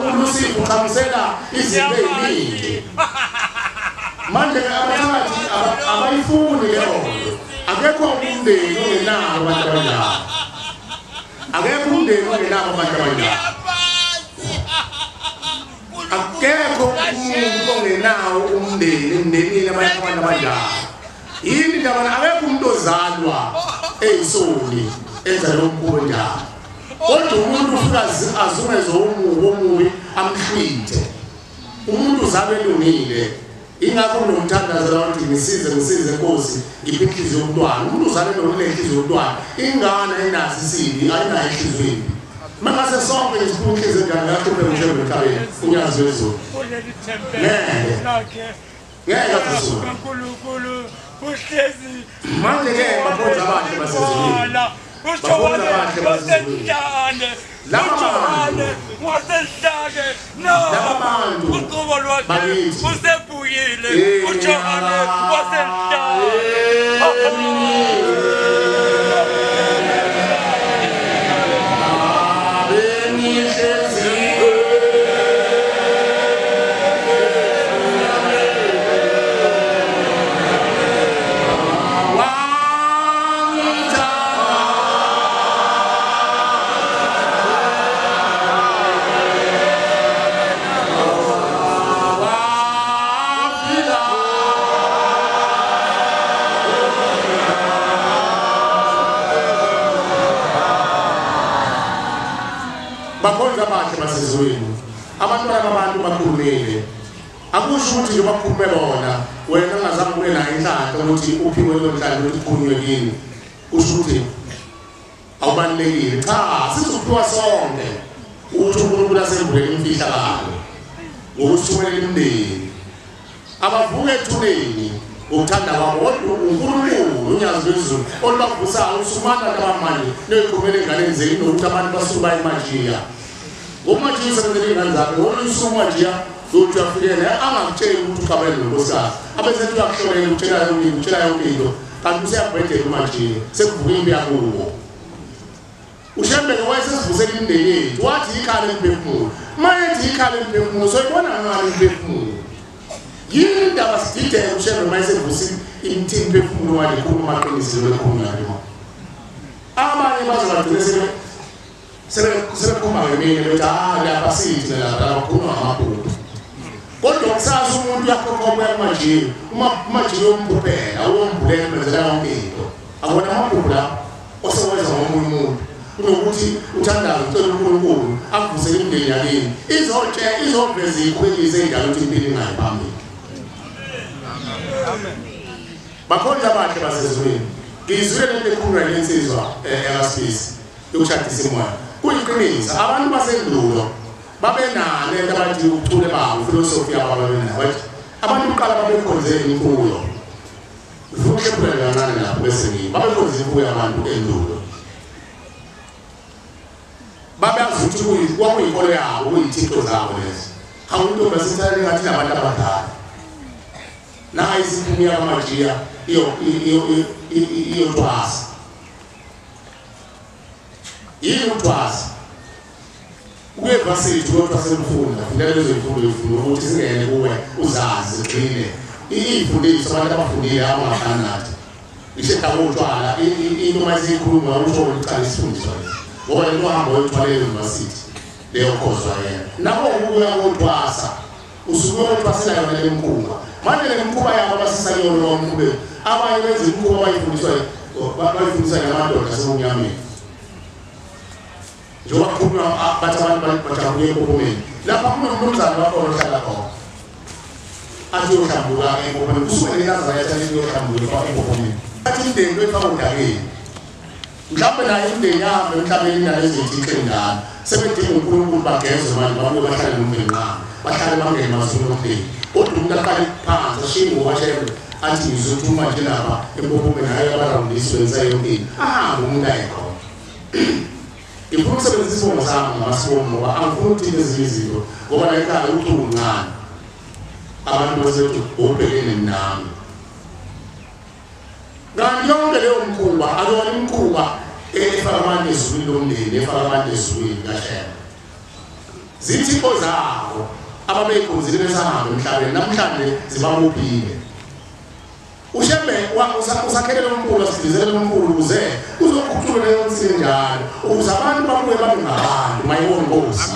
uLusifa, uqhamisela izinto ey'ningi. Manje abathakathi abayifuni leyo nto. Akekho umndeni ongenabo abantu abanjalo. Akekho umndeni ongenabo abantu abanjalo. Akekho umuntu ongenawo umndeni emndenini abantu abanjalo. Yini indaba? Akekho umuntu ozalwa eyisoni enza lo mkhuba onjalo. Kodwa umuntu ufika azungeze omubi omubi amhlwithe. Umuntu uzalwe elungile. Ingakho kunomthandazo la uthi ngisize ngisize Nkosi ngiphe inhliziyo yomntwana. Umuntu uzalwe enenhliziyo yomntwana, ingane ayinaso isibi, ayinayo inhliziyo embi. Mangase sonke ngisiphume inhliziyo enjalo ngiyahlupheka uShembe emhlabeni, uNyazi lwezulu. Ngeke ngeke azizulu. Manje-ke bakhonza abahle basezulwini, bakhonza abahle basezulwini. Laba bantu bakithi bakhonza abahle basezulwini. Abantwana babantu bakhulumile. Akusho ukuthi nje bakhulume bona, wena ungazange ube nayo inhlanhla ukuthi uphiwe leyo nhlanhla ukuthi kukhulunywe kini. Kusho ukuthi Awubalulekile. Cha, sizophiwa sonke ukuthi uNkulunkulu asembulele imfihlakalo ngokusithumelela imindeni. Abavuka ethuneni ngokuthanda kwabo, kodwa uNkulunkulu unyazi lwezulu olubavusayo usumana abamanje neyiqhumele enganeni zenu nokuthi abantu basuke bayimajiya. Ngomajiya usebenzele iy'ngane zakhe, wona usuke umajiya uyothi uyafikela angakutsheli ukuthi uxabene nonkosikazi. Abesethi uyakuhlonela, utshela yonke into, utshela yonke into. Kanti useyabhedela umajiya, sekuvuka impi yakuwo. uShembe wayesesivusela imindeni yethu, wathi ikhala emphefumulo. Mayethi ikhala emphefumulo, soyibona ngani imphefumulo? Yini indaba sidideke uShembe mayesevusile imphefumulo manje khuluma amaqiniso lekhuluma ngalo. Abanye baze bagcine sebekhuluma ngeminye bethi ah lapha sithi lapha bakhuluma ngamaphupho. Kodwa kusasa umuntu uyakhokhoba uyakumajiya, uma umajiya uyomphuphela, uyombulela umenzela yonke into. Akona amaphupho la osewenza ngomunye umuntu. Kunokuthi uthandaze ucela uNkulunkulu akuvusele imindeni yakini. Izoveza ikhwelise indaba ukuthi impilo ingayi phambili. Amen. Bakhonza abahle basezulwini. Ngizwile lento ekhulunywa lensizwa yakasisi yokushadisa imoya. Kuyiqiniso abantu basendulo babenalo lento abathi ubuchule babo, philosophy yabo babenayo. Bathi abantu kuqala babekhonze imfuyo. Ufuna ukuhlephula kancane lapho bese ngiyi. Babekhonze imfuyo abantu endulo. Babeyazi ukuthi kwakuyinkolo yabo, kuyithixo zabo lezo. Hawu intombi asithale ngathi nabantu abadala. Nayi isiphumi yamajiya iyothwasa. Yini ukuthwasa? Ukuye evasithi uyothwasa ukufunda, fundela lezo zifundo uyifunda ukuthi singene kuwe uzazi zigxile. Iy'fundiso abantu abafundile abangafani nathi. Ngisho indaba yotshwala, into uma isikhuluma usho uqala isifundiso lesi. Ngoba lento ohamba uyothwalela eyunivesithi leyo khozwa yena. Nabo ukuya kothwasa, usuke uyothwasela yona le mkhuba. Manje le mkhuba yabo abasisa kuyona lowo mkhuba, abanye benza imikhuba abayifundiswa ngamadoda asemnyameni. Njengoba kukhulunywa bathi abantu bajabule empophomeni. Lapha kunomnumzane wakhona ohlala khona. Athi uyohlambuka empophomeni. Kusuke ngenkazana yathi uyohlambuka empophomeni. Athi imindeni uyifaka odakeni. Mhlawumbe naye imindeni yabo emhlabeni inalezi zithixo ey'ndala. Sebedinga uNkulunkulu bagezwe manje babuye bahlale nomndeni wabo. Bahlale bangene emazulwini omndeni. Kodwa umuntu aqale phansi ashiye ngokwashembe athi ngizothuma nje lapha empophomeni hhayi abarawundisi wenza yonke into. Ahambe umuntu aye khona. Ngifuna ukusebenzisa isibongo sami ngamasibongo ngoba angifuni ukuthinta ezinye izinto ngoba la ekhaya uchuku mncane. Abantu basethi ubhekene nami. Kanti yonke leyo mkhuba akuyona imikhuba efaka abantu ezulwini lomndeni, efaka abantu ezulwini kaShembe. Zithixo zabo ababeyikhonzile besahamba emhlabeni namhlanje zibabophile. uShembe usakhelele omkhulu, asidilizele omkhulu ukuze uzokhuthula leyo nsini njalo, ukuze abantu babuye babe ngabantu. Mayibonge Nkosi.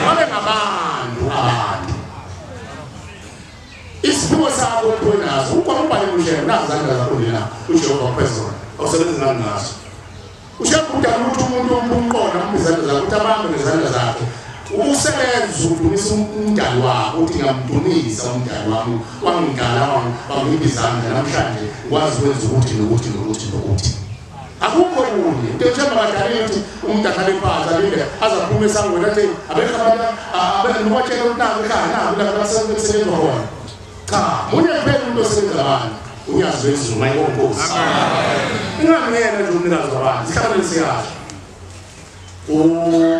Babe ngabantu abantu. Isiphiwo sakho uphiwe naso, ukwamubhale uShembe nazo izandla zakho lena uJehova phezulu. Awusebenzi ngani ngaso. uShembe udala ukuthi umuntu umqonda amuphe izandla zakhe, ukuthi abambe ngezandla zakhe. Ukusebenza udumisa umdali wakho, uthi ngiyamdumisa umdali wami, wangidala wangipha izandla namhlanje ngikwazi ukwenza ukuthi nokuthi nokuthi nokuthi. Akukho okunye. Into eThemba kadalile ukuthi umuntu ahlale phansi alinde aze aphume esangweni athi abekho abantu nobatshela ukuthi naku ekhaya naku lapho basebenza khona. Cha, munye kuphela umuntu osebenza abantu. Unyazi lwezulu mayibonge Nkosi. Ingani yena nje umnikazi wabantu. Sihlabele siyasho.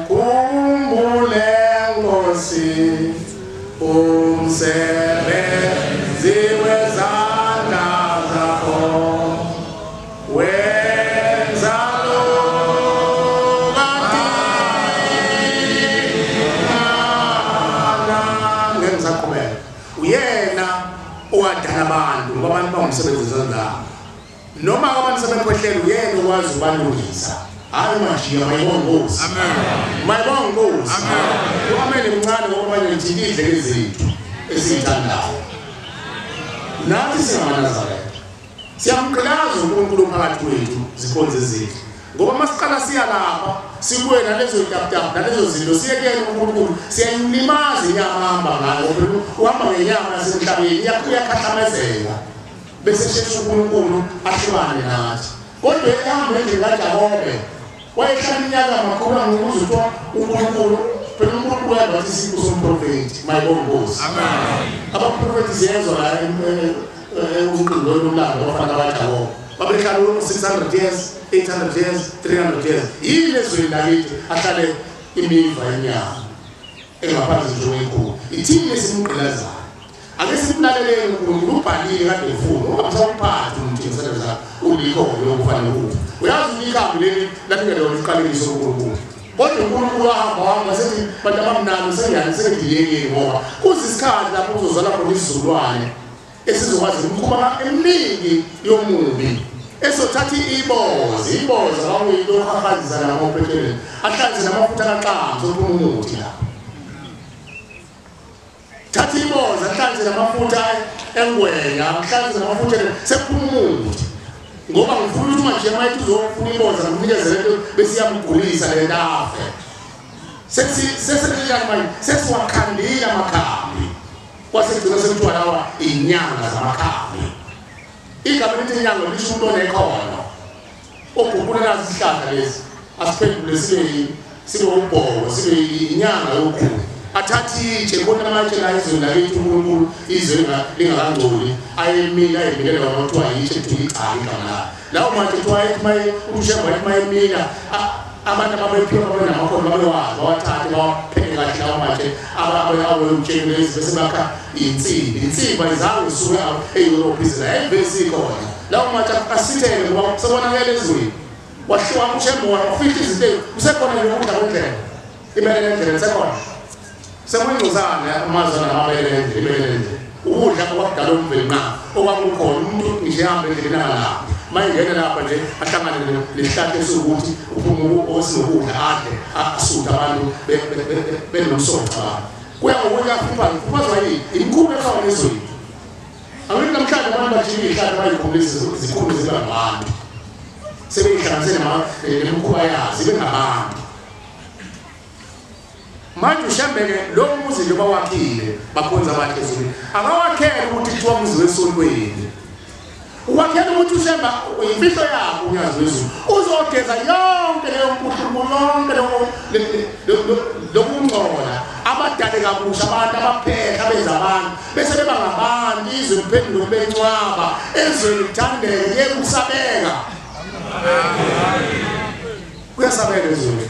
Ukhumbule Nkosi umsebenzi wezandla zakho wenza lokadingana. Ngeke ngisaqhubeka. Uyena owadala abantu ngoba abantu bangumsebenzi wezandla zakho. Noma abantu sebekhwehlela uyena okwazi ukubalungisa. Hayi majiya mayibonge Nkosi. Amen. Mayibonge Nkosi. Amen. Uamene mncane ngoba manje ngithinta iy'ndlebe zethu esiyithandayo. Nathi singamaNazaretha. Siyamgqilaza uNkulunkulu phakathi kwethu zikhonze zethu. Ngoba masiqala siya lapha sibuye nalezo y'taputapu nalezo zinto siye kuyena uNkulunkulu siyayilimaza inyama ahamba ngayo. Uhamba ngenyama yasemhlabeni uyakhahlamezeka. Bese sheshe uNkulunkulu ahlukane nathi. Kodwa ehamba endlini kaJakobe Wayehlala iminyaka amakhulu ngokuze kuthiwa uNkulunkulu phela uNkulunkulu uyabathi isipho somprofethi mayibongozi. Amen. Abaprofethi siyezwa la uqingweni lomlando abafana abajakobo babehlala 600 years, 800 years, 300 years. Yini ezweni lakithi ahlale imiva yenyama engaphansi nje kwenkulu. Ithini esimgqilazayo? Ake simlaleleni uNkulunkulu ubhalile kade efuna ungasawuphathi umuntu ngesandla zakho ulikho lokufanele ukufa. Uyazi ulikhambi leli lathi ngeke uNkulunkulu. Kodwa uNkulunkulu wahamba wahamba sethi bantu abamnandi sengiyani sengidilekile ngoba kuze isikhathi lapho uzozala khona isizukulwane esizokwazi imikhuba eminingi yomubi esothatha ibozi ibozi kwakuyinto yokuhahazisa namaphetheleni ahlanze namafutha kaxanso uphuma umuthi la. Thatha ibozi ahlanze namafutha engwenya ahlanze namafutha sekuphuma umuthi ngoba ngifuna ukuthi manje mayithi uzofuna ibozi ngimnikeze lento bese iyamgulisa le nto afe. Sesisenjani manje sesiwakhandile amakhambi kwasekugcina sekuthiwa lawa inyanga zamakhambi. Igama elithi inyanga lisho umuntu onekhono oguqula nazi isihlahla lesi asiphendule sibe ubhoko sibe inyanga yokhulu. Athathe itshe khona amatshe la ezweni lakithi uNkulunkulu izwe lingakangcoli ayemila ayemilela kwathiwa yitshe kuthiwa igcaka igama layo. Lawo matshe kuthiwa ayethi uShembe wayethi mayemila abantu ababephiwa babenamakhono babewazi bawathathe bawapheke kahle lawo matshe aweyutsheni lezi bese bakha insimbi. Insimbi ayizange isuke e-Europe ize la evesi ikhona. Lawo matshe asithele ngoba sebonakele ezweni. Wahluka uShembe wafihla izinto kusekhona nje ukudla kwendlela. Ibele lendlela lisekhona. Sekuyingcosana amazwe namabele endlela ibele lendlela. Ukudla okwakudala umveli nqa okwakukhona umuntu ngisho ehamba endleleni angalaphi. Mayingena lapha nje ahlangane nesihlahla esukuthi uphuma osinokudla adle asuthe abantu benomsoco abantu. Kuya ngokuya kuphazwa yini imikhuba ekhona ezweni. Angithi namhlanje abantu bajika izihlahla bayikhulisa zikhulu ziba ngabantu. Sebeyihlanganise nemikhuba yazo ibe ngabantu. Manje uShembe-ke lo muzi nje bawakhile bakhonza abantu ezulwini. Akawakhele ukuthi kuthiwa umuzi wesontweni. Uwakhele ukuthi uShembe imfihlo yakhe uNyazi lwezulu. Uzogeza yonke leyo mpuhluko yonke lokungcola abadale kabusha abantu abaphehla benza abantu bese beba ngabantu izwe liphenduke bencwaba ezweni lithandeke yeke ukusabeka. Kuyasabeka ezweni.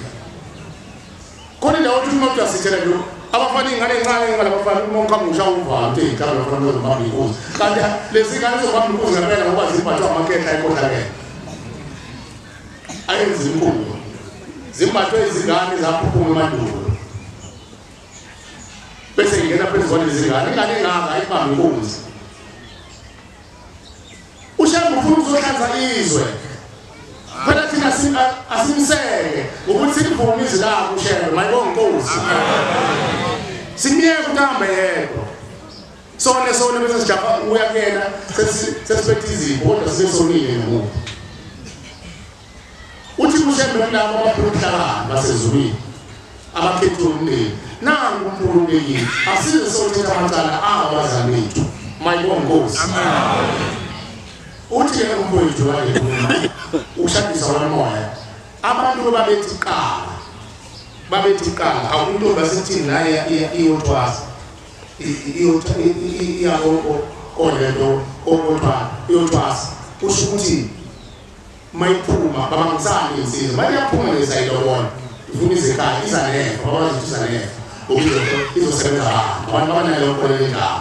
Khona indawo othi umuntu uyasithela nje abafana ingane encane ngale abafana uma uqhamuka uvalo uthi inkabi abafana bazobamba inkunzi kanti lezi ngane zizobamba inkunzi ngempela ngoba zimbathwa amakhehla ekhohlakele ayenzi inkulu zimbathwe izingane zaphuphuma emandulo bese ingena phezu kwalezi ngane ingane engaka ayibamba inkunzi. uShembe ufuna ukuzohlanza izwe. Phela thina asimseke ngokuthi silivume izwi lakho uShembe mayibonge inkosi. Simyeke ukuthi ahambe yedwa. Sone sone bese sijapha uya kuyena sesiphethe izipho kodwa sibe sonile ngemuva. Uthi uShembe kulabo abaphila umhlangano basezulwini abakhethe umndeni nangu uMkhulu ubekile asize sothetha amacala abazali bethu mayibonge inkosi. Amen. Uthi ke umfowethu wayekhuluma ushadisa wamoya abantu babethi qala awuntombi asithini naye iyothwasa iya olento othwala iyothwasa kusho ukuthi mayiphuma babangisana insizwa bayaphuma nesayilobona ifuna izekhaya iza nefa babazi ukuthi iza nefa ukuze izosebenza abantu abanayo khona lendawo.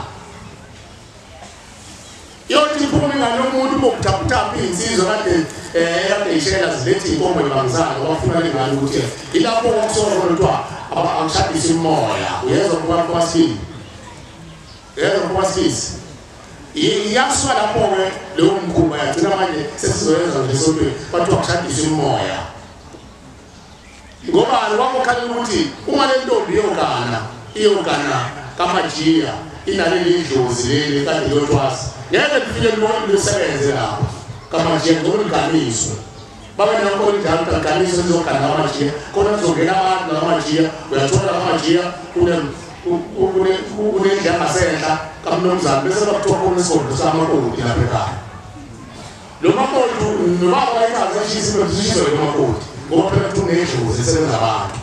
Yothi iphuma ingane yomuntu bokuthaphutapha insizwa kade kade ishela zilethe inkomo ibambisana bafuna lengane ukuthi ilapho okusola khona kuthiwa akushadisa umoya uyezwa kuba kwasibili uyezwa kwasibili iyaswa lapho-ke leyo mkhuba yagcina manje sesizoyenza nje esontweni bathiwa kushadisa umoya ngobani kwakukhalela ukuthi uma le ntombi iyogana kaMajiya inaleli idlozi leli kade liyothwasa ngeke lifike lisebenze lapho kaMajiya ngoba liganiswe babe nakhona injalo ukuthi lizogana kaMajiya khona kuzongena abantu kaMajiya uyathola kaMajiya kunendlu yangasenhla kamnumzane bese bakuthiwa khona isigodlo samakoti lapha ekhaya. Lo makoti nobaba wayechaza eshisa isizwe lo makoti Ngoba phela kunedlozi esebenza abantu.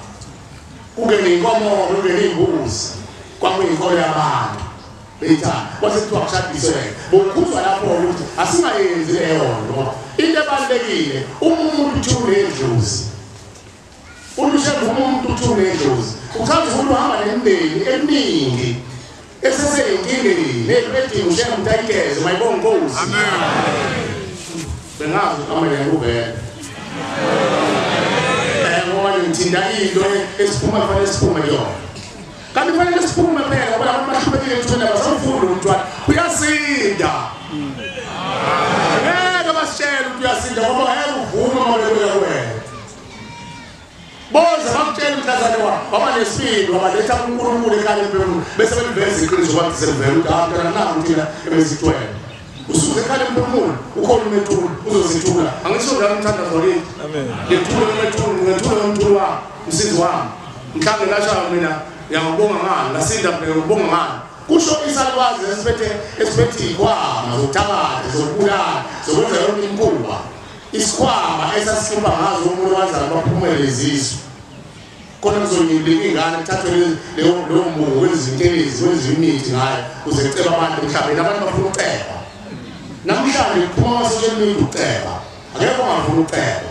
Kungene inkomo, kungene imbuzi. Kwakuyinkolo yabantu. Beyithanda. Kwase kuthiwa kushadiswe. Bokukhuzwa lapho ukuthi asingayenzi leyo nto. Into ebalulekile, uma umuntu uthi unedlozi. Umuntu umuntu uthi unedlozi. Uchaza ukuthi uhamba nemindeni eminingi. Eseseyinkinga nento ushaya umuntu ayigeze mayibonga inkosi. Amen. Bengazi amanye nguvele. Ngoba ngithinta into esiphuma fanele siphume yona. Kanti fanele siphume phela ngoba abantu bahlulekile ekuthweni abasafuni umntwana. Uyasinda. Ngeke basitshele ukuthi uyasinda ngoba ngeke uvume uma bebuya kuwena. Boza bakutshela umhlazane waba nesibindi wabaletha uNkulunkulu ekhaya emphefumulweni bese beliveza iqiniso bathi selivela ukuthi hayi mntwana naku thina ebesithwele. Usuke ekhaya emphefumulweni ukhona umethulo uzozithula. Angisho njalo umthandazo wakithi. Amen. Ngethule umethulo, ngethule umthulo wami, umsizi wami. Mhlawumbe ngasho mina ngiyabonga ngani, ngasinda mina ngibonga ngani. Kusho isalwazi esiphethe izikhwama zokuthakatha, zokubulala, zokwenza yonke imikhuba. Isikhwama esasikhupha ngazo umuntu wazala baphumele izizwe. Khona kuzonyilika ingane kuthathwe leyo mbungu wezintelezi wezimithi ngayo kuze kuceba abantu emhlabeni. Abantu bafuna ukuceba. Namhlanje kuphuma ama-social media ukuceba. Akekho ongafuni ukuceba.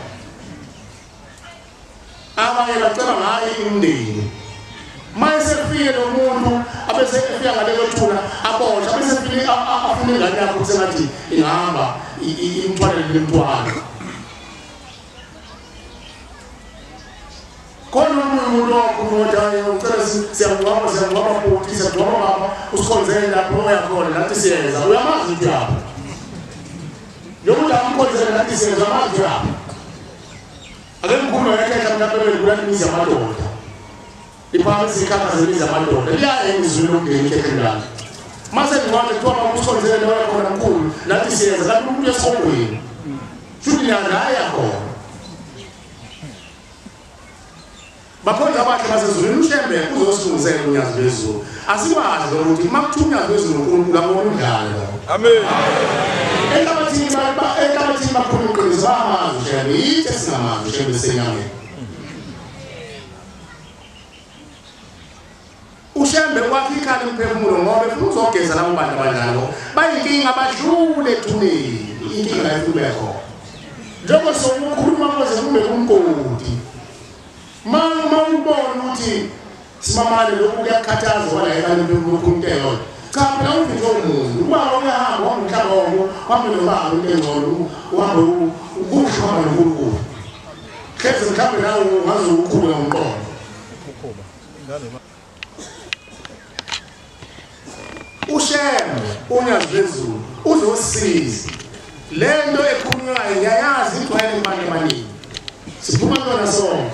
Abanye baceba ngayo imindeni. Mase efike lo muntu abese efika ngale kwethuna aboshwa abese efike afuna ingane yakhe ukuthi sengathi ingahamba imthwalele lemthwalo. Khona omunye umuntu wakhuluma ukuthi hayi ngicela siyangcwaba siyangcwaba futhi siyangcwaba baba usikhonzele lapho oyakhona nathi siyeza. Uyamazi ukuthi uyaphi. Njengoba amkhonzele nathi siyeza amazi uyaphi. Ake ngikhulume ngekhehla mhlawumbe belibulala imizi yamadoda. Iphamisa ikhakha zemizi yamadoda. Liyaye ngizwile ukungena ikhehle lami. Mase ngcwabe kuthiwa baba usikhonzele la oyakhona mkhulu nathi siyeza kanti umuntu uyesihogweni. Futhi naye yakhona. Bakhonza abahle basezulwini uShembe uzosilungisela unyazi lwezulu. Asikwazi ukuthi uma kuthiwa unyazi lwezulu uNkulunkulu akubona umdlalo. Amen. Enhlabathini bakhuluma iqiniso bayamazi uShembe, yithi esingamazi uShembe senyameni. uShembe wakhe ikhala imphefumulo ngoba efuna uzogeza labo bantu abanjalo. Bayinkinga badlule ethuneni, inkinga efuna ube khona. Njengoba sokukhuluma kuze kube kumgodi. Mama ubona ukuthi simamane lokhu kuyakhathaza wala ekhaya emphefumulo eyodwa. Cha phela uvinjwe umuntu. Ubaba uyahamba wamhlaba wonke, uhambe nobaba into engcono, uhambe ukusho uhamba noNkulunkulu. Hleze mhlawumbe nawe ungaze ukhule ngomqondo. uShembe unyazi lwezulu uzosiza. Lento ekhulunywayo ngiyayazi igcwele kubantu abaningi. Siphuma kuyona sonke.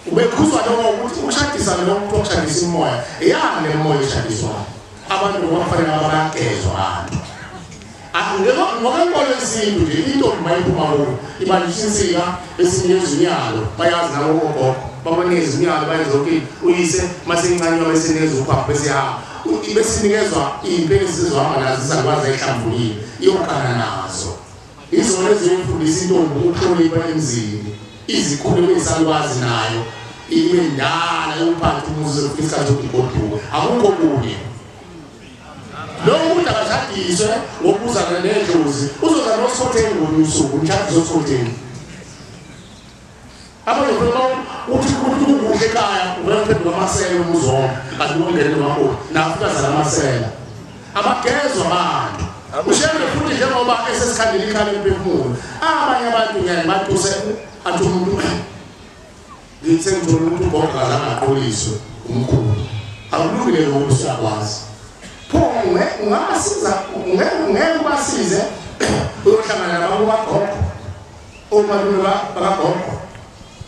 Ubekhuzwa lokho ukuthi ukushadisa lo muntu okushadisa umoya, yani le moya eshadiswayo. Abantu bafanele abagezwa abantu. Ngoba yesintu nje intombi mayiphuma kuyo ibanjiswa insika besinikeza izinyalo bayazi nabo ogogo babanikeza izinyalo bayenza zonke uyise masencanywa besinikezwa uphaphu bese yahamba besinikezwa iy'mpelesi zizohamba nazo izalukwazi ehlambulile iyogana nazo. Izona eziyofundisa intombi ukuhlonipha emzini izikhulu beyisalukwazi nayo ibe ndala yokuphatha umuzi isikhathi sokuthi igoduke akukho kunye. Lo muntu akashadiswe ngokuzana nedlozi uzoza nosikhotheni ngolunye usuku umshadiso osikhotheni. Abantu uthi kukuhle ekhaya uyaphenduka amasela umuzi wonke kanti ungene nomakoti nafuthi azala amasela. Abagezwa abantu. uShembe futhi njengoba esesikhandela ikhala emphefumulo abanye abantu ngiyaye batuse athi umuntu ngithe ngithola ukuthi ugogo akaqoliswe umkhulu. Akulungile lokho usiyakwazi. Pho ungabasiza ungeke ubasize uyohlangana nabantu bagogo omalume bakagogo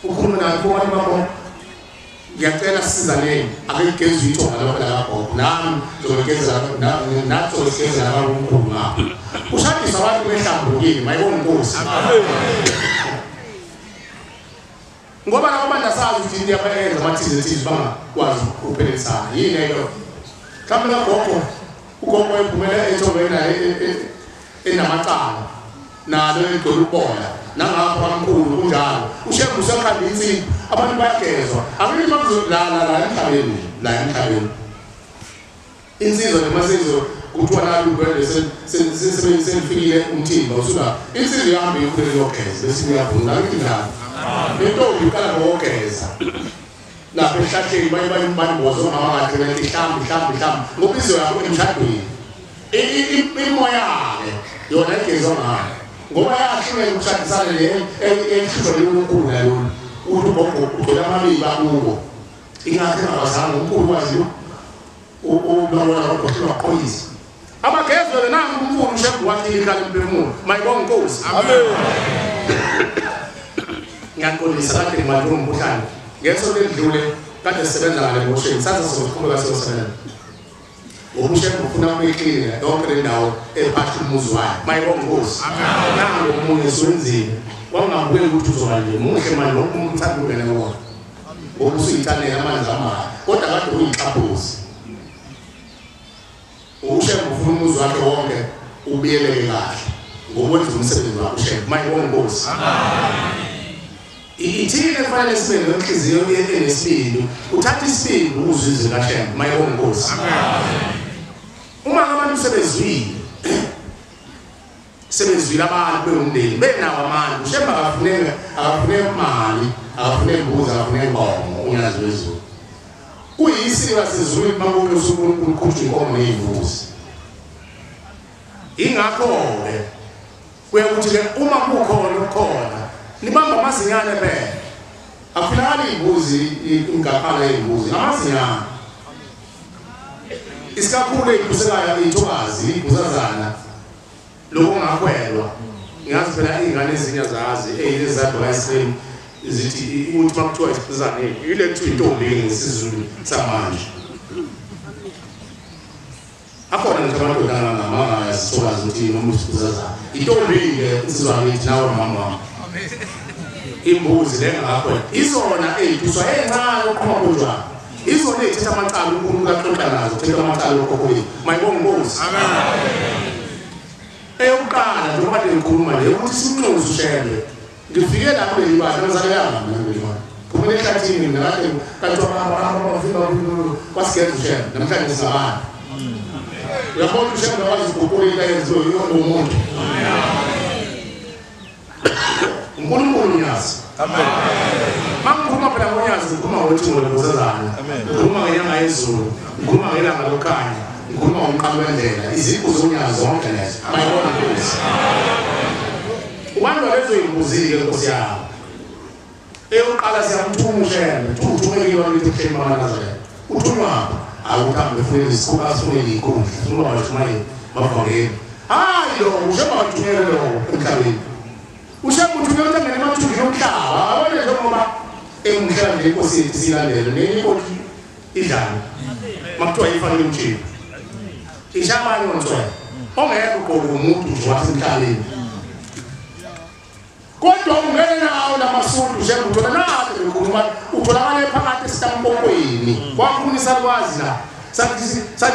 ukhulume nabo omalume bagogo. Ngiyacela sisizaneni ake ngigezwe ithonga laba lakagogo nami ngizogeza nathi sizogeza laba omkhulu ngapha. Ushadisa abantu behlambulukile mayibonga inkosi. Ngoba labo bantu asazi ukuthi into yabayenza amathize thize bangakwazi ukuphelelisa yini leyo. Mhlawumbe kagogo ugogo ephumele ethongweni naye enamacala nalo egcwele ukubola Nangapha kwamkhulu kunjalo. Ushembe usekhanda insipho, abantu bayagezwa. Angeke bakuzolala la emhlabeni, la emhlabeni. Insizwa nemasizwe kuthiwa nalo ubwele selifikile umthimba usuka insizwa ihamba iyofuna iyogeza bese iyavuna angithi njalo. Intombi iqala ngokugeza. Lapha ehlahleni baye bayimbozo omama kahle bethi hlambi hlambi hlambi ngoba izwe yakho emshadweni. Imoya-ke yona igezwa ngayo ngoba yahluleka ukushadisana le enhlizwa leyonkulu nalolu uthi ugogo ugcwele amabibi akubo ingakho engabazanga umkhulu wazi ubabona kodwa waqoyisa abagezwe nangu umkhulu uShembe wathi ikhala emphefumulo mayibonga inkosi. Amen. Ngiyaqondisa kade ngibanjwe umkhuhlane ngesonto elidlule kade sisebenza ngale mosheni saze sizoqhubeka siyosebenza. UShembe ufuna ukuyiklinika yonke le ndawo ephatha umuzi wayo mayibonga inkosi. Nangu omunye siwenzile wangabukeli ukuthi uzoba nje muhle manje wonke umuntu uthanda ukungena kuwona ngoba usuyithanela amanzi amahle kodwa kade uyixhaphozi. UShembe ufuna umuzi wakhe wonke ubiyeleke kahle ngokwenza umsebenzi wakhe uShembe mayibonga inkosi. Ithini efanele sibe nenhliziyo enesibindi uthatha isibindi uzwe izwi kaShembe mayibonga inkosi. Uma abantu sebezwile sebezwile abantu bewumndeni benawo amandla uShembe akafuneka imali akafuneka imbuzi akafuneka inkomo unyazi wezulu kuyisiko lasezulwini makuthi uNkulunkulu uqhutha inkomo neyimbuzi. Ingakho-ke kuye kuthi-ke uma kukhona okukhona nibamba amazinyane phela akufunakali iy'mbuzi ingaqala yey'mbuzi amazinyane isikakhulu ey'phusekayo iy'thokazi iy'bhusazana lokho kungakhwelwa. Ngiyazi phela iy'ngane ezinye zazi ey'lezadwa ice cream zithi ukuthi uma kuthiwa isiphuzane yile kuthiwa intombi ngesiZulu samanje. Akhona ngisho amadoda angangamanga ukuthi noma isiphuzazana intombi-ke insizwa ngithi nawe mama wami imbuzi le ngakho izona ey'thuswa encane oqhuma kunjani izona ey'thetha amacala uNkulunkulu axoxa nazo uthetha amacala okhokho bethu mayibonga inkosi. Eyokuqala njengoba ngikhuluma nje ukuthi simnxuse uShembe ngifike lapho kuleli bandla ngizalelanga mina kuleli bandla phumele ehlathini mina kade kanti abafika kwasigeza uShembe namhlanje singabantu. Uyabona uShembe wazi ukuguqula into ayenziwe umuntu uNkulunkulu unyazi. Amen. Mangikhuluma phela ngonyazi ngikhuluma ngothingo lobuzazana ngikhuluma ngenyanga yezulu ngikhuluma ngelanga lokukhanya ngikhuluma ngomqambi wendlela iziqu zonyazi zonke lezo mayibona inkosi. Ubantu lezo yimbuzi-ke nkosi yami eyokuqala siyamthuma uShembe uthumekiwe ukuthi ehleli amaNazaretha uthunywaphi akuhambe efunele isikhulu asifunele iy'nkundla sifuna abashumayeli bavangeli. Hhayi lo uShembe akathunyelwe lowo emhlabeni. UShembe uthunyelwe ukuthi angene emathunjini omhlaba abone njengoba engumhlaba nje inkosi yethu siyilandele nenye inkosi idlani makuthiwa ifakile umjini isha abanye ontshwele ongekho uqobo umuntu nje wasemhlabeni kodwa ungene nawo lamasundu uShembe uthola nathi bekhuluma utholakala phakathi esitampokweni kwakhuluma isalukwazi la sathi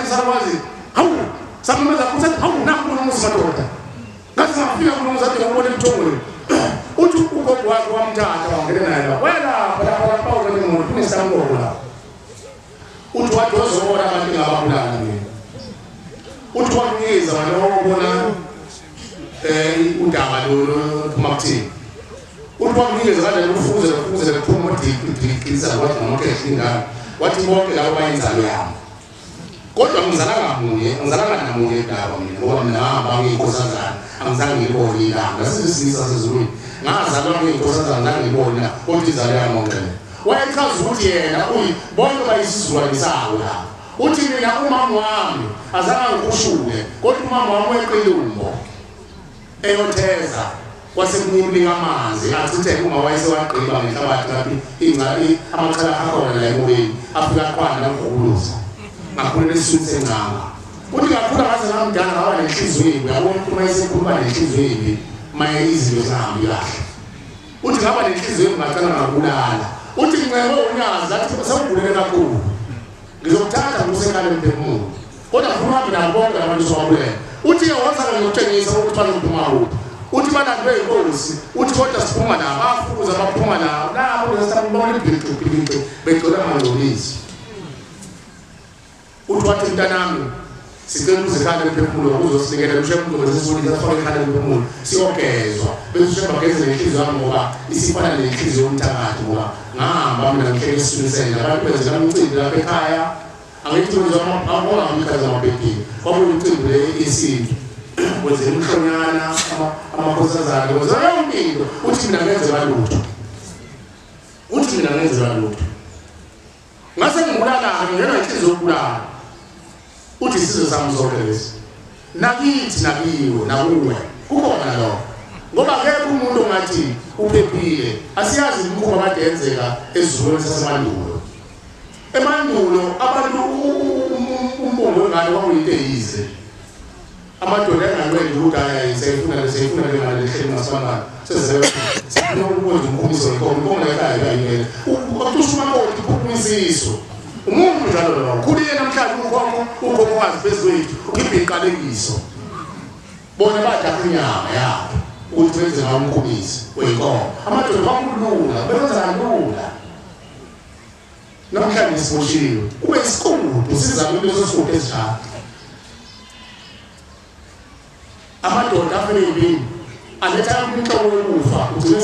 isalukwazi hawu samemeza futhi hawu nakhu kunomuzi madoda ngathi ngafika kunomuzi ade ngibona emthongweni uthi ugogo wakhe wamthatha wangena naye la welapha lapha lapha umuntu kunesitampoko la uthi wathi wazobona abantu ngababulala mina uthi wakunikeza wena wabona udaba lolu phuma kuthini uthi wakunikeza kanjani ufuze ufuze kuphuma udikisa wathi ngamakhehla ingane wathi bonke labo bayinzalo yami kodwa ngizalanga munye angizalanga namunye indaba mina ngoba mina ngahamba ngiyinkosazana angizange ngilibone ilanga sisisilisa sezulwini ngazalwa ngiyinkosazana zange ngibone kodwa inzalo yami onke le wayechaza ukuthi yena bonke bayisizukulwane sawo la uthi mina umama wami azange angikhushule kodwa umama wami weqilumbo eyotheza kwasekunyibilika amanzi achitheke uma wayesewagqiba ngenhlabathi laphi ingcali amacala akhona la emobeni afika aqwana nangihukuluza ngakhulela esiswini sengcanga uthi ngakhula ngaze ngamdala ngaba nenhliziyo embi yabona uma esekhuluma nenhliziyo embi maye izinto zingahambi kahle uthi ngaba nenhliziyo embi ngacala ngabulala uthi ngincebe unyazi athi sewugulele kakhulu ngizokuthatha ngikusekhaya emphefumulo kodwa funa uhambe nabo bonke labantu sowabulela uthi-ke woza ngiyokutshengisa ukuthi bazophuma kuphi Uthi balandwe inkosi, uthi kodwa siphuma nabo, bafuza baphuma nabo. Nabo lesabona ibhiqi begcwele amangcoliso. Uthi wathi mntanami sicela uzikhanda emphefumulo uzosinikela uShembe bese sifake ikhanda emphefumulo siyogezwa bese uShembe ageze nenhliziyo yami ngoba isifana nenhliziyo yomthakathi ngoba ngahamba mina ngihleke esisunisele abantu benze umcimbi lapha ekhaya angithi kwenziwa amabhola ngamikhaza amabhedini kwakuyimicimbi le yesintu kwenze imhlonyana amakhosazana kwenze yonke into uthi mina ngenzelwa lutho uthi mina ngenzelwa lutho ngase ngibulala-ke ngenwa inhliziyo yokubulala. Uthi isizwe sami sonke lesi nakithi nakiwe nakuwe kukhona lokho ngoba akekho umuntu ongathi uphephile. Asiyazi imikhuba kade yenzeka esizukulwaneni sasemandulo. Emandulo abantu umbongo wengane kwakuyinto eyize, amadoda enganqendi ukuthi hayi seyifuna seyifuna le ngane lehleli ngasibangani sesifuna ukwenza umkhumiso wenkomo inkomo lekhaya kayingene ukusho umakoti uphuma isisu umuntu njalo lowo khulile namhlanje ukhokho wazi phezu kwethu ukhiphe iqalekiso bona badla inyama yabo ukuthi benze ngawo umkhumisi wenkomo. Amadoda kwakulula benza kalula. Namhlanje siboshiwe kube isikudu sizame leso sikudu esinjalo. Amadoda afele yibini aletha inhlobo yokufa ugcine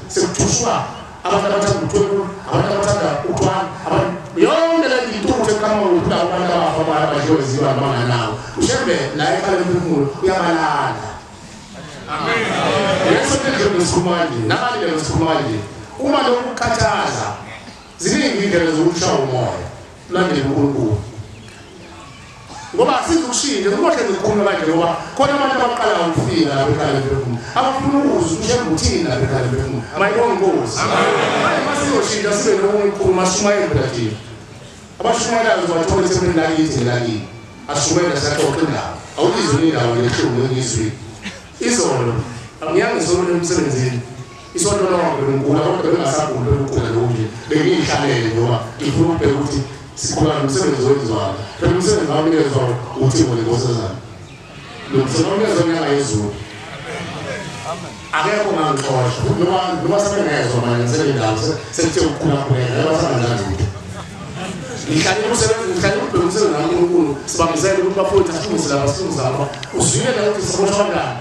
sekuthushwa abantu abathanda uthwebula, abantu abathanda uthwala, abantu yonke le intuthu eqhamuka ukuthi abantu abafa abadliwe zibani banganawo. uShembe la ekhala emphefumulo uyabalala. Amen. Yeso nje nje nabanye lesikhuluma nje uma lokhu kukhathaza ziningi indlela zokushaya umoya ulandele uNkulunkulu ngoba asizukushintsha ngoba ngikhuluma kanje ngoba khona abantu abaqala ukufika lapha ekhaya emphefumulo abafuna ukuzwa uShembe uthini lapha ekhaya emphefumulo mayibonge inkosi. Manje masizoshintsha sibe nokukhuluma sishumayele phela thina abashumayelayo uzobathola ethempelini lakithi nelakini ashumayela siyaxoxa indaba awuyizwe indawo lehlungu engizwile izolo angiyangisolo emsebenzini isonto lonke bengigula kodwa bengasaguli ukugula lokhu nje bengiyihlalele ngoba ngifuna ukubheka ukuthi sikhula nomsebenzi wenziwayo phela umsebenzi wami unikezwa uThixo nenkosazana lo msebenzi unikezwa inyanga yezulu akekho ongangixosha noma sebengezwa manje ngisebendawo sekuthe ukukhula khuleka abasanganjani lutho ngihlale umsebenzi ngihlale ukubheka umsebenzi kaNkulunkulu sibambisene ukuthi bafowethu asilungise lapha silungise lapha uzwile la ukuthi siboshwa kanjani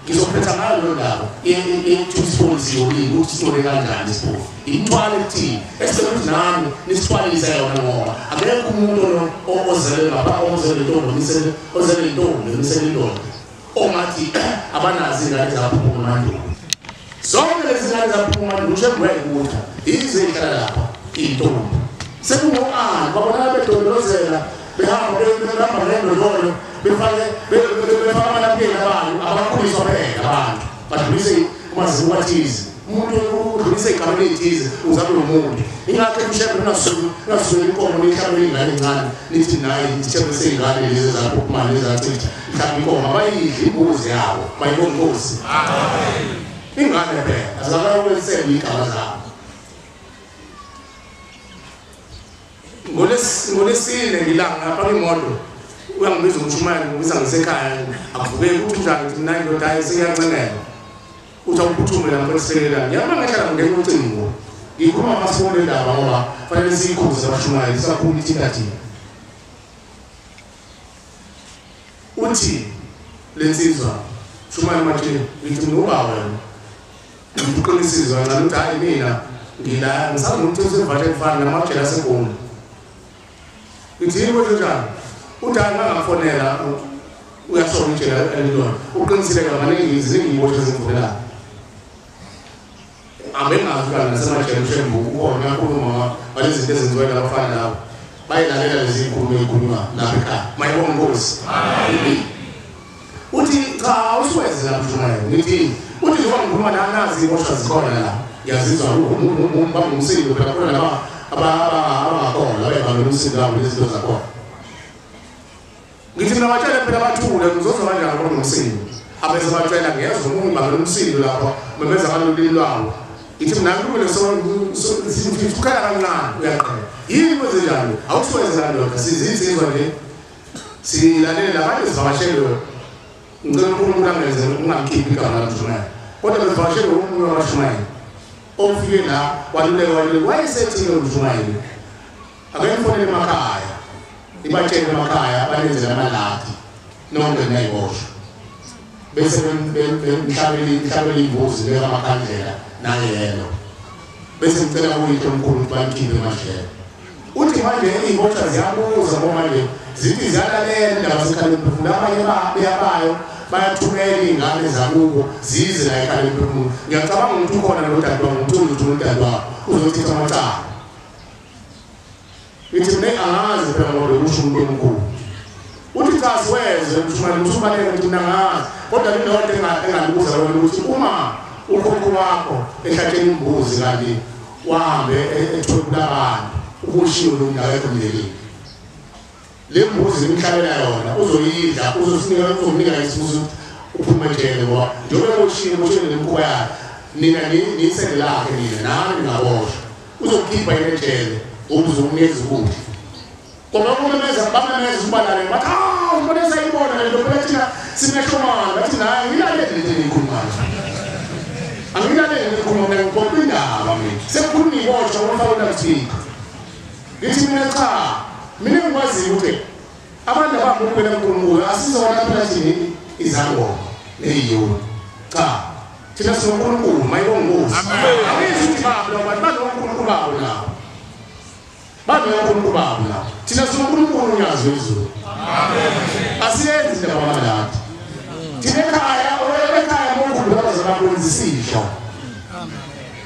ngizophetha ngayo leyo ndaba ethi isipoli siyolile ukuthi sithole kanjani isipoli imithwalo ekuthini esicela ukuthi nami nisithwalise yona ngoba akekho umuntu ozele ngapha ozele intombi ozele intombi emisele indoda ongathi abanazi ingane zaphuma emandulo. Zonke lezi ngane zaphuma emandulo uShembe uyayibutha yize ihlala lapha intombi sekungo-ani babonakala bedondolozela behamba behamba ngendololo befake befaka amalapeni abantu abakhuliswa phela abantu badlulise kumaziko athize umuntu udlulise igama elithize uzabe nomuntu ingakho uShembe ungasuki inkomo nihlabele ingane encane nithi nayi isithembe seyingane lezi zakho kumali ezachitha mhlawumbe inkomo abayidli imbuzi yabo bayibonga inkosi. Ingane phela azakawulisela igama zabo. Ngolesine ngilanga ngapha imoto uyangibiza umshumayeli ngibiza ngisekhaya avukeke uthi njani ngithi mina indoda hayi seyancenela uthi awuphuthume la ngikweselela ngiyama ngihlala ngingena ucingo ngikhuluma masibone indaba ngoba fanele siyikhuze abashumayeli sisakhula ithinta thina. Uthi lensizwa shumayeli manje ngithi mina uba wena ngiqinisizwa ngani uthi hayi mina ngila ngisangumuntu osevathe kufana namajele aseGoli. Ngithi yini kwenze njani uthi hayi mangafonela uyasho ijele elilona uqinisile ke maningi izinto ngiboshe ezimfonelayo abengazi kana nasemajele uShembe ukhona uyakhuluma ngalezi zinto ezenziwa labafana labo bayilalela lezi nkulumo ezikhulunywa lapha ekhaya mayibonge inkosi. Uthi cha awusiwenze lapho mshumayeli ngithi uthi njengoba ngikhuluma nazi iboshwa zikhona la ngiyazizwa bangumsindo phela khona laba abangakhona abayibambela umsindo wabo lezinto zakhona. Ngithi mina batshele phela bathule ngizozwa kanjani kodwa ngomsindo abese batshela ngiyezwa umuntu ubambela umsindo lapha memeza ngalolu lwabo ngithi mina ngilungile sithukela kancane uyaqhela yini kwenze njalo awusiwenze ndoda sizinsizwa nje silalela abantu sivakashelwe Ngicela uNkulunkulu angenze ungamkhiphi igama lamshumayeli. Kodwa bevakashele omunye wabashumayeli. Ofike la waluleka waluleka wayesethi umshumayeli. Ake ngifonele emakhaya. Ibatshele emakhaya banenzele amaladi. Nonke niyayiboshwa. Bese mhlabeli imbuzi beka amakhandlela nayelo. Bese ngicela kuyinto omkhulu ukuthi bamkhiphe emajele. Uthi manje iy'boshwa ziyabuza ngoba manje zithi ziyalalela indaba zekhaya lemphefumulo abanye beyabayo bayathumela iy'ngane zakubo zize la ekhaya lemphefumulo. Ngiyacabanga ukuthi ukhona lo dadewabo ngimthunzi ukuthi udadewabo uzochitha amacala. Ngithi mina angazi phela ngoba bekusho umuntu omkhulu. Uthi cha siwezwe mshumayeli usubaleka ngithi mina angazi kodwa lindoda engalubuza lona ukuthi uma ukhokho wakho ehlatshela imbuzi kanti wahambe ethwebula abantu ubushiwe lo muntu akekho emndenini. Le mbuzi imhlabela yona uzoyidla uzosinika uzomnika isibuzo uphume ejele ngoba njengoba eboshiwe eboshiwe nemikhuba yakhe nina niyisende lakhe nina nami ningaboshwa uzokhipha yena ejele ngoba uzomnikeza ukudla. Ngoba kumemeza bamemeza ubalale bathi ah ubone sayibona le nto phela thina sinehlomana bathi naye ngilalele lento eniyikhulumayo. Angilalele ngikhuluma mina ngiqoqa indaba mina sekukhuluma iboshwa ngomfaka uNakuthika. Ngithi mina cha mina ngikwaziyo ukuthi abantu abamukela uNkulunkulu asizona phela thina izangoma neyiyona. Cha thina sinoNkulunkulu mayibongozi. Angithi ukuthi babo labo bantu banoNkulunkulu babo nabo. BanoNkulunkulu babo nabo. Thina sinoNkulunkulu unyazi wezulu. Amen. Asiyenzi indaba amaladi. Thina ekhaya ekhaya uNkulunkulu abazabakwenza isidlo.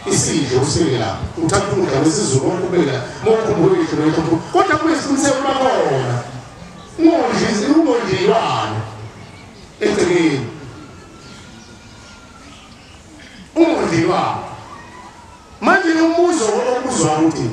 Isidlo usibeke lapho uthatha ukudla kwesiZulu okubeka mokhumbula isidlo lethu kodwa kuyisiqiniseko bakhona ungondli ungondliwane egcekeni ungondliwane. Manje umbuzo obuzwa ukuthi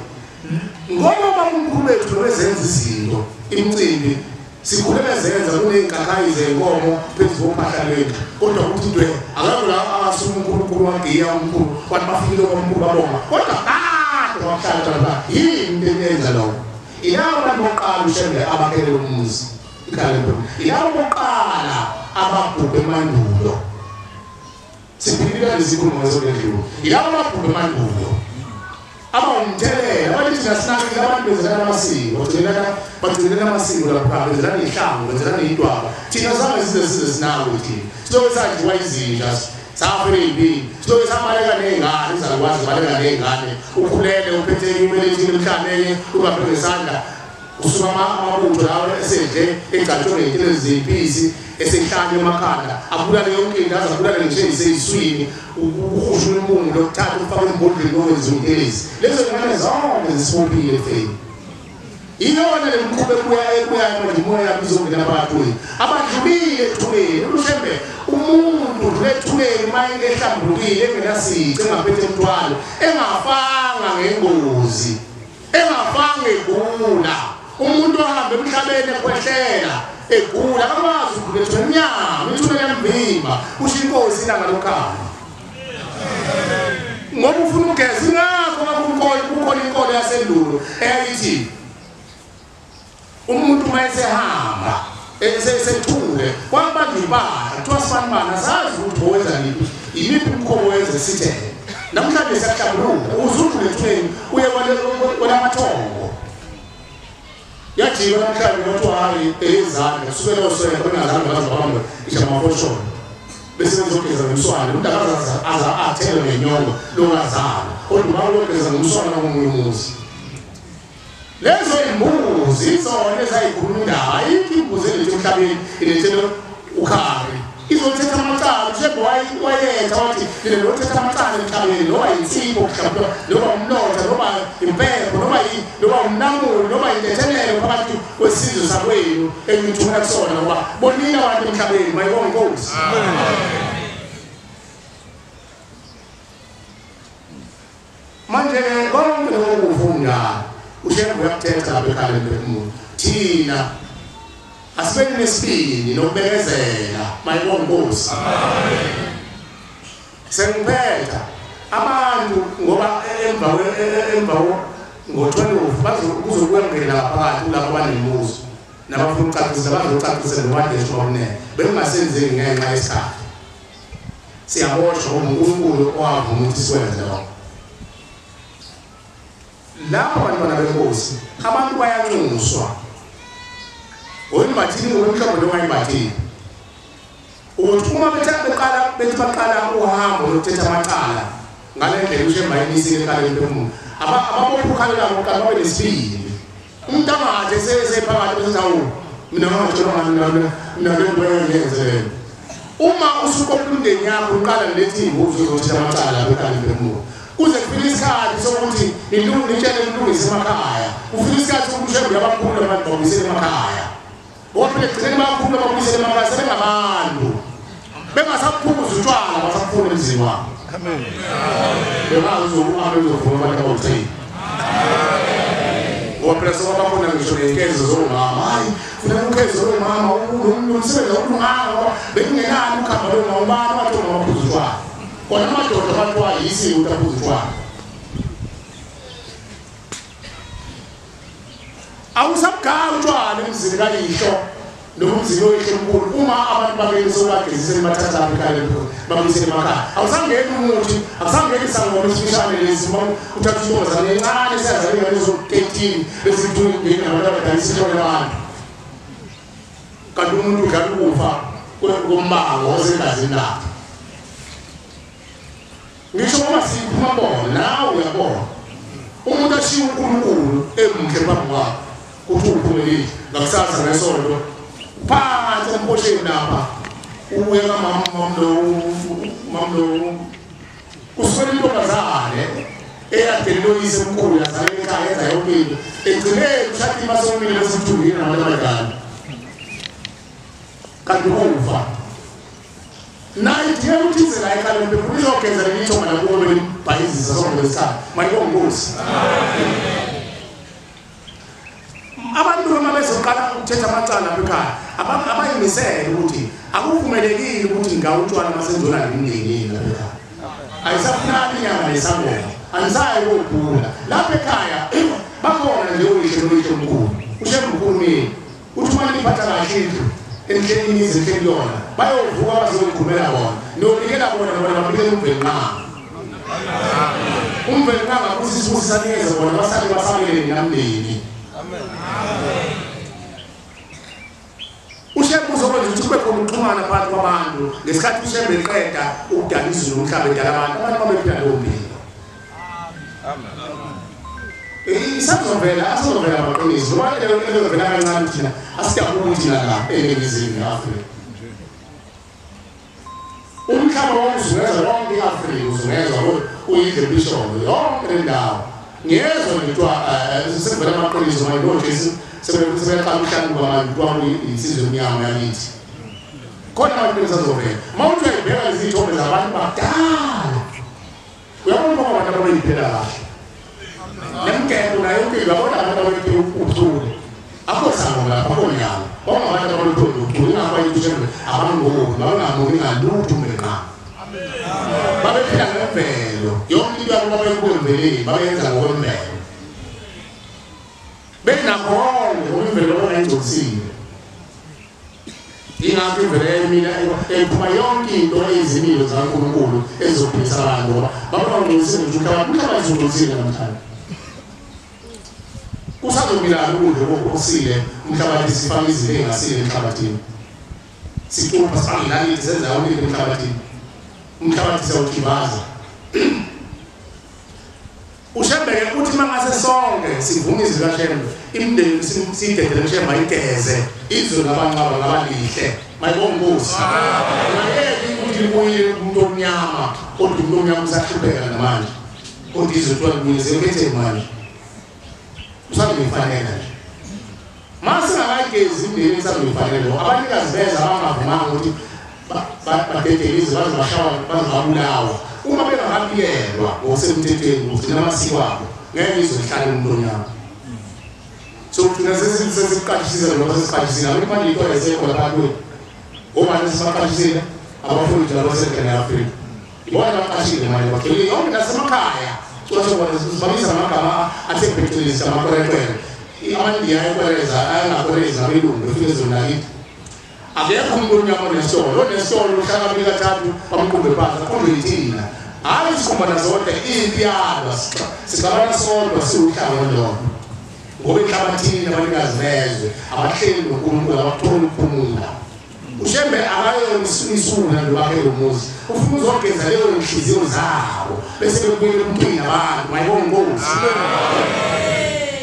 ngoba umkhulu bethu wezenza izinto imicimbi sikhule bezenza kuney'nkakhayi zenkomo phezu kophahla lwethu kodwa ukuthi into akekho la asuka uNkulunkulu wagiya umkhulu wathi bafikile kwamkhulu babonga kodwa kade wakuhlala la yini into eyenza lokho. Ilabo bantu bokuqala uShembe abakhele umuzi ikhaya lempilo ilabo bokuqala ababhubhe emandulo siphilile lesikhuluma ngesondedlule ilabo ababhubhe emandulo abawumthelela bathi thina sinakile abantu benzela amasiko bagcinela amasiko lapha benzela nehlangu benzela neyidwaba thina zange size sinako thina silobe sadliwa izinja safela ey'mpini silobe sabaleka ney'ngane izalukwazi zibaleka ney'ngane ukhulele uphethe ibelethile emhlane enye ubambe ngesandla usuka amabutho lawo esedle egcatshwe ngey'ntelezi zey'mpisi esehlanye emakhanda abulale yonke into aze abulale ngisho eyiseyiswini ukuhushula umungu lokuthatha ufake embodleni owenza umtelezi. Lezo ngane zonke zisibophile efeni. Iyona le mkhuba ebuyayo manje umoya yami izongena phakathi kwenu abadlulile ethuneni. UShembe umuntu udlule ethuneni uma ehlambulukile engenasici engaphethe umthwalo engafanga ngengozi engafanga egula. Umuntu ohambe emhlabeni ekhwehlela egula akakwazi ukudlula ethuneni emnyama ithuna liyamvimba usho inkosi ilanga lokhanya ngoba ufuna ukugeza. Ingakho kukhona inkolo yasendulo eyayithi umuntu uma esehamba esethule kwabantu ibala kuthiwa sifanibani asazi ukuthi owenza liphi imiphi imikhobo wenze sithele. Namhlanje siyahlambuluka uzudlule ethuneni uye kwelamathongo yajika namhlanje kuthiwa hayi eyezandla kusukela oswele bengazange baze babambe ngisho amafosholo bese bezogeza ngomswane umuntu akazazi aza athele ngenyongo longazala kodwa uma uyogeza ngomswane komunye umuzi. Lezo imbuzi izona ezayikhuluma indaba ayikho imbuzi elethe emhlabeni ilethele ukhari izothetha amacala. uShembe wayetha wathi mina ngiyothetha amacala emhlabeni noma insipho mhlawumbe noma umlotha noma impepho noma umnamulo noma intethelelo phakathi kwesizwe sakwenu engithumela kusona ngoba bonile abantu emhlabeni mayibonge inkosi. Manje konke lokho kufunda uShembe uyakuthetha lapha ekhaya lemphefumulo. Thina asibeni nesibindi nokubekezela mayibonge inkosi. Sengiphetha abantu ngoba emva ngo-12 kuzokuya ngena phakathi kulabo abanemibuzo. Nabafuna ukucacisa bazocacisela ngomadesho bakunene. Bekungasenzeki ngenxa yesikhathi. Siyaboshwa uNkulunkulu owavuma ukuthi sikwenze lokho. Lapho abantwana benkosi abantu bayanxuswa. Oyimbathini ngomhlobo noma ayimbathini. Ukuthi uma beqala bethi baqala uhambo lokuthetha amacala ngale ndlela uShembe ayimisile eqaleni lomuntu. Ababopha ukhalela ngokuqala babe nesibindi. Umuntu angathi sesephakathi bese awu mina ngatshela ngani mina lento engiyenze. Uma usuqoqa umndeni yakho uqala nilethi imbuzo zokuthetha amacala eqaleni lomuntu. Kuze kufike isikhathi sokuthi nitshele nilungise emakhaya. Kufike isikhathi sokuthi uShembe uyabakhulula abantu babuyisele emakhaya. Ngoba phela ekugcineni bayakhulula babuyisele emakhaya sebengabantu. Bengasaphuzi utshwala basaphula emzini wabo. Amen. Bengazi ukuhambe bezovuma abantu abawuthini. Ngoba phela sebakhona ngisho ney'nkezo zomama. Hayi, funeka ukhezo lomama umsebenzi awulunganga ngoba bekungenani ukuhamba lomama ubani wathi omama baphuza utshwala. Kona amadoda bathiwa yisiko ukuthi aphuze utshwala. Awusabugaya utshwala emzini kayihlo noma umzini oyihlo omkhulu uma abantu bakini sewubagezisele bathatha apha ekhaya babuyisele emakhaya. Awusangeni umuthi, awusangeni isangoma esifishane lesi uma uthatha intombazane encane esiyazala ingane ezo-13 bese kuthiwa ingene nabantu abadala isithole abantu. Kanti umuntu udlala ukufa kombango osegazini lakhe. Ngisho uma siphuma bona nawe uyabona. Umuntu ashiya uNkulunkulu emuhle phambi kwakho kuthi uphumelile ngakusasa ngesonto phansi emposheni lapha ubuye kamama mamlo kusukela intombazane eyadelele uyise omkhulu yazala ekhaya yenza yonke into egcineni ushada imasomile bese kuthiwa nabantu abadala kanti ukufa naye idinga ukuthi ize la ekhaya lomphefumulo izogeza leli thonga lakubo belibhayizisa sonke lesikhathi mayibonga inkosi. Abantu noma bezoqala ukuthetha amacala lapha ekhaya abayimisele ukuthi akuvumelekile ukuthi ngawutshwala masenzona nemindeni lapha ekhaya. Ayisafunani inyanga nesangoma, anisayi ukugula lapha ekhaya. Bakhona nje uyisho noyisho omkhulu, uShembe mkhulu mina uthi uma niphatha kahle indlu endleleni imizi ehleli yona bayovuka bazoyikhulumela bona niyonikela bona bona babikele uMvelinqangi. UMvelinqangi akusisibusisanikeze bona basale basabele namndeni. uShembe uzokwenza ukuthi kube khona ukuxhumana phakathi kwabantu ngesikhathi uShembe eqeda ukudala izulu nomhlaba edala abantu, abantu babephila leyo mpilo. Isazovela asizovela amaqiniso ngoba lezovela kancane thina asidabuli thina la eNingizimu Afrika. Umhlaba wonke uzungeza wonke i-Afrika uzungeza uyidle mpisholo yonke le ndawo. Ngiyezwa nje kuthiwa sekuvela amaqiniso manje noJesu sebeqala ukuhlanuka manje kuthiwa insizwe emnyama yakithi. Khona amaqiniso azovela. Uma uthi uyayibheka lezi zithombe zabantu bakudala uyabona ukuthi abantu ababeyiphila kahle. Nemgebo nayo yonke uyabona abantu ababephila ubuchule. Akho sango lapha akho nyama. Bonke abantu abaluthole ubuchule ingakho ayithi abangoni babengamoni ngalutho uMvelinqangi. Babephila ngemvelo. Yonke into yabo babeyikwemveleni babeyenza ngokwemvelo. Benakho konke ngoba imvelo bangayigcolisile. Ingakho imvelo yayimila ephuma yonke into eyizimilo zikaNkulunkulu ezizophilisa abantu ngoba babangcolisile nje umhlaba umhlaba uzungcolisile namhlanje. Kusazomila ukudla okusile umhlabathi sifaka izinto ey'ngasile emhlabathini. Sicupha sifake inaliti senza yonke into emhlabathini. Umhlabathi siyawujibaza. uShembe-ke uthi uma ngase sonke sivume izwi likaShembe, imindeni siyidedele kuShembe ayigeze, izwe labanqaba ngabalihle. Mayibonga inkosi. Ungayeki ukuthi libuye umuntu omnyama, kodwa umuntu omnyama usahlupheka namanje. Kodwa izwe kuthiwa libuyile sekhetheni manje. Usangifanele nje. Masingakayigezi imindeni isangifanele. Abanikazi beza abangavumanga ukuthi badedele izwe baze bashawa baze babulawa. Uma bengakabiyelwa ngokusemthethweni ukugcina amasiko abo ngeke izwe lihlale umuntu omnyama. So thina sesiqashisile noma sesiqashisile abantu manje into esekho lapha kuwe. Obani sesibaqashisile abafundi labasekhaya e-Afrika. Ibona abaqashile manje bagcwele yonke nasemakhaya. Sibabisa amagama athe phecelezi amakwerekwere. Amandiya ayekwereza ayangakwereza abelungu befike ezweni lakithi. Akekho umuntu omnyama onesitolo, onesitolo uhlala kabili kathathu bamqumbe phansi, aqumbe yithina. Hhayi isikhumba zodwa impi yalwa sixabana sodwa siwuhlanga olulodwa. Ngoba enhlabathini abanikazi bezwe abahleli noNkulunkulu abakutholi ukuphumula. uShembe akayona isula lwakhe lo muzi, ufuna uzogeza leyo nhliziyo zabo bese bebuyela emntwini abantu mayibonga inkosi.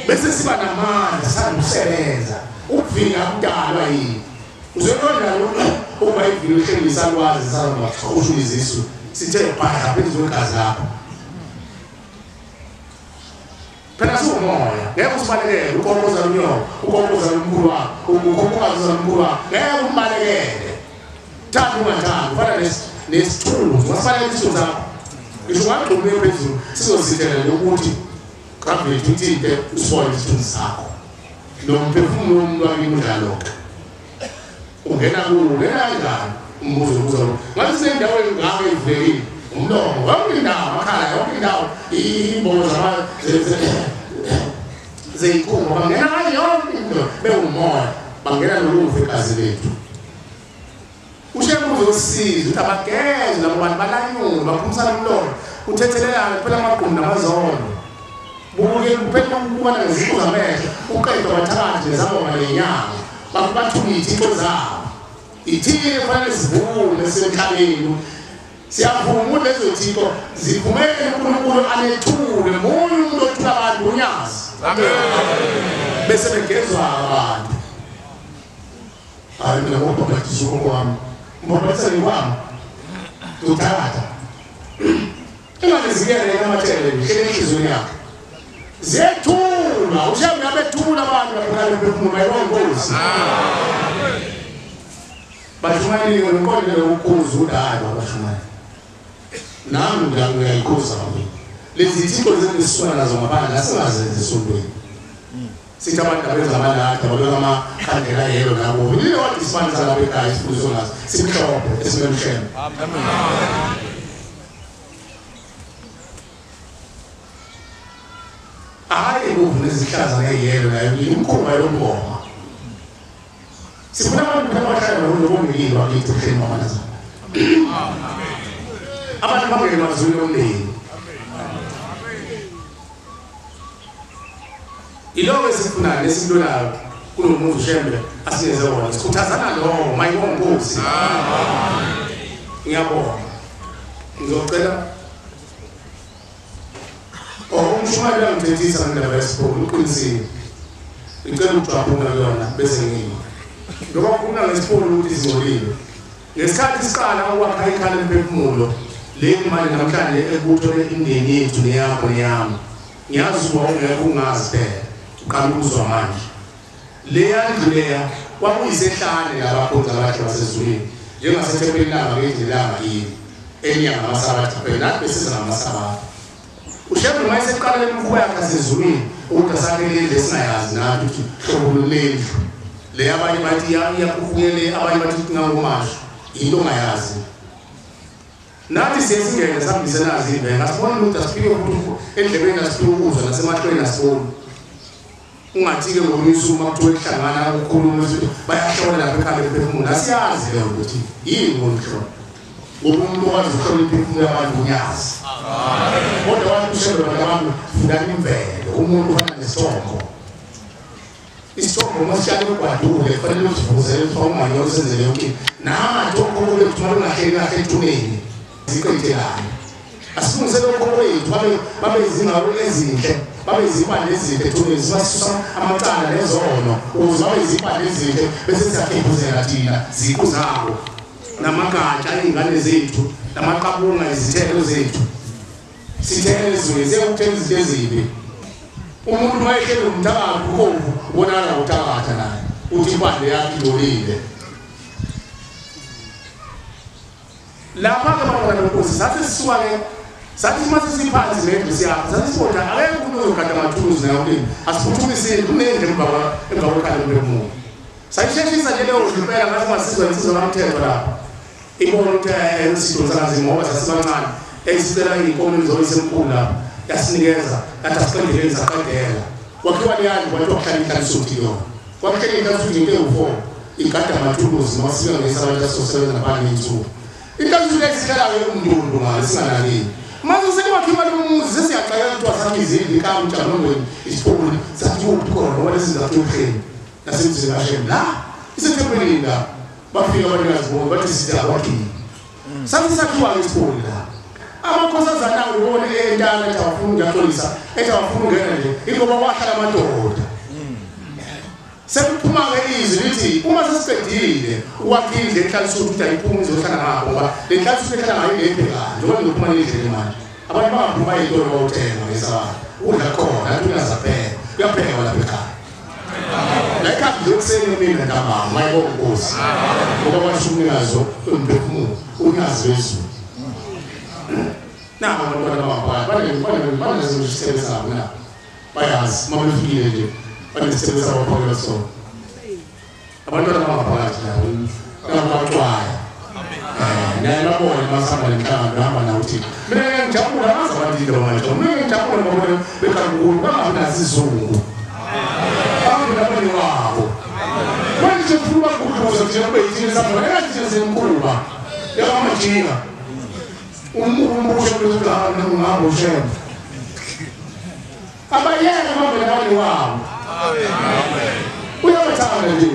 Bese siba namandla sandusebenza ukuvika kudalwa yini. Uzobona ukuba ivilo uhleli isalwazi salwa usho izisu sithe bhadla phezu kwegazi lakho. Phela siwumoya, ngeke usibalekele ukokoza lunyoko, ukokoza lumkhulu wakho, ukokoza lumkhulu wakho, ngeke umbalekele. Thanda ungathandi, ufana nesithunzi, ungasibalekela isithunzi sakho. Ngisho ungagxumile phezulu, sizosithela ukuthi gravity uthinte usibone isithunzi sakho. Nomphefumulo womuntu wakini unjalo-ke. Ungena kuwo, ungena kanjani? Umbuzo ubuza lo. Ngathi sinendawo engaka evulekile. Umlomo, yonke indawo, amakhala, yonke indawo, iy'mbobo zey'khumba, bangena ngayo yonke into, bewumoya, bangena noluvo egazi lethu. uShembe uzosiza ukuthi abageze labo bantu balanyulwe, baphumisane umlomo, uthethelelane kuphela amagqubu namazondo. Buke kuphela ukubona ngezipho zamehlo, uqedwe abathakathi nezangoma nenyanga, bathuke iy'thixo zabo. Ithini kufanele sivume sisemhlabeni. Siyavuma ukuthi lezo thixo zivumele uNkulunkulu anethule munye umuntu othula abantu unyazi. Amen. Bese begezwa abantu. Hayi mina ngobhabhathiswa kwami. Ngobhabhathiswa kwami. Uthatha. Ingalizikele amathele nje enhliziyweni yakhe. Ziyethula, uShembe abethula abantu lapha bephefumula bayibonga inkosi. Amen. Bashumayeli ngomqondo wokukhuza udaba bashumayeli. Nami ngiyayikhuza mina. Lezi thixo zesisuka nazo ngaphandle asingazenzi esontweni. Sithi abantu abenza amalada babeka amakhandlela yelo nabo. Yini kodwa isibani salapha ekhaya isifundiso ngaso simhlophe esimemshembe. Amen. Hayi ukuvuna izihlaza ngeyelo nayo imikhuba yobungoma. Sifuna abantu abahlala nobungililo akithi uhleli mamanazana. Abantu bangene emazulwini omndeni. Iloko esifunayo nesimlolayo kulo muzi uShembe asineze wona. Sikhuthazana lowo mayibonga inkosi. Ngiyabonga. Ngizocela umshumayeli angithethisa ngendaba yesiphoko uqinisile. Ngicela ukujabula kuyona bese ngima. Ngoba kukhuluma ngesiphoko ukuthi singcolile. Ngesikhathi siqala ukwakha ikhala emphefumulo le mali namhlanje ebutho imindeni yethu neyakho neyami. Ngiyazi ukuba ungeke ungazi phela. Uqala ukuzwa manje. Leya ndlu leya kwakuyisehlane labakhonzi abahle basezulwini njengasethempelini langakithi nelangakini enyanga amasabatha phela nathi besiza ngamasabatha. uShembe uma eseqala le mikhuba yakhe asezulwini ukuthi asakhe le ndlu esingayazi nathi ukuthi hlobo lendlu le abanye bathi iyakufuyele abanye bathi ngangomasho into ongayazi. Nathi siye singene sihambise nazi iy'mbenge asiboni lutho asifike ukuthi endlebeni asifike ukuzwa nasemahlweni asiboni. Ungathi-ke ngolunye usuku uma kuthiwa kuhlangana kukhuluma ukuthi bayahlola lapha ekhaya bephefumula asiyazi leyo ukuthi yini ngoluhlobo. Ngoba umuntu okwazi ukuhlola imiphefumulo yabantu unyazi. Kodwa wathi uShembe bantu abantu fundani imvelo, umuntu ufana nesithombo. Isithombo uma sitshala egwadule kufanele usivuzele ufake umanyolo usenzele yonke into. Nathi okhokho bethu uma bengahleli kahle ethuneni ziqedelane. Asilungisele okhokho bethu babe izingalo ezinhle, babe izimpande ezinhle ethuneni, sibasusa amacala nezono ukuze babe izimpande ezinhle bese siyakhephuzela thina ziqu zabo namagatsha iy'ngane zethu namaqabunga izithelo zethu. Sithele ezweni siyekuthela izinto ezimbi. Umuntu uma ehleli umthakathi ukhovu ubonakala ngokuthakatha naye uthi impande yakhe ingcolile. Lapha-ke bantwana benkosi sathi sisuka-ke sathi uma sesiphansi nendlu siyakho sathi sibona akekho umuntu ozogada amathuluzi nayo kuleni asiphuthumisile kunendlu emva kwekhala emphefumulo. Sayisheshisa nje leyo ndlu impela ngathi masizwa insizwa kamthetho lapha ibona ukuthi sidonsa kanzima ngoba sasibancane eyisicela iy'nkomo zoyisemkhulu lapha yasinikeza yathi asiqedeleni saqedela. Kwakhiwa leyani kwathiwa kuhlala inhlanisuthi yona. Kwakuhlala inhlanisuthi into ewu-4 igada amathuluzi masifika ngesabatha sosebenza ngaphandle insuku. Inhlanisuthi lesihlalayo umndundu ngale singanakile. Manje sekwakhiwa lo muzi sesiyaqala kuthiwa sakhize ikamjamongweni isipholi sathi ukhona ngoba lezi zingathi nasemzini kaShembe la isethempelini la bafika abanikazi bonke bathi sithi akwakhiwe. Sathi sakhiwa isipholi la. Amakhosazana ubone entana ethi awafuni ukuyaxolisa ethi awafuni ungena nje ingoba kwahlala amadoda. Sekuphuma-ke izwi lithi uma sesiqedile ukwakha indlu enhlalisuthi ukuthi ayiphumi izohlala ngapho ngoba le nhlalisuthi ehlala ngayo ingebhekane njengoba ngizophuma nendlela manje. Abantu bangaphuma ey'tolo bawuthenga ngesabatha udla khona nathi uyazapheka kuyaphekwa lapha ekhaya. La ekhaya nje ekuseni mina ntambama mayibonga inkosi ngoba kwasho umnikazi umphefumulo unyazi wezulu. Nabo abantwana bangaphandle banezinto zabo na bayazi uma befikile nje banesithebe sabo baphakela sona. Abantwana bangaphakathi nabo nabacwaya. Naye babone masihamba nemhlangano hamba nawo uthi mina ngiyajabula ngazi abantu into manje mina ngiyajabula babone bekhankulu bangabi naso isizungu bangabi nabani wabo. Manje sifuna ukubuza nje kube yithini sabo engathi thina simkhulu yabamajinga umbuso lozana ngabo Shembe abayeke bambe nabani wabo. Amen. Uyabathanda nje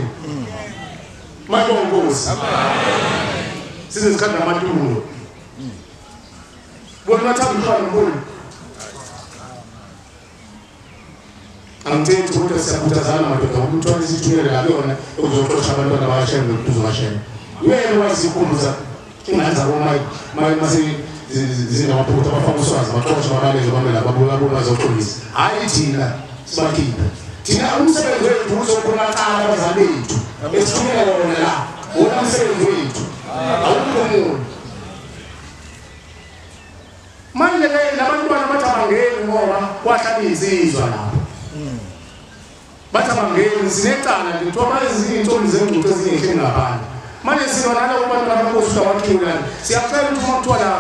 mayibonga inkosi. Size sikhathi namatulo bona bathanda umntwana omkhulu. Angithethi ukuthi siyakhuthazana madoda umthwalo isithumele la kuyona ukuzoxosha abantwana bakashembe umduzo kaShembe. Uyena wazikhumbuza ingane zabo mase zinamaphutha abafaka uswazi baxosha babaleke bamela babuka bazoxolisa. Hayi thina sibakhiphe. Thina umsebenzi wethu uzokhuluma cala abazali bethu esithumele wona la wona umsebenzi wethu awukho umuntu. Manje ke labantwana bathi abangeni ngoba kwahlala insizwa lapho. Bathi abangeni sinecala nje kuthiwa banezintombi zengcuthu ezingehle ngaphandle. Manje sibona nalabo bantu abakosi abakhula siyacela ukuthi uma kuthiwa la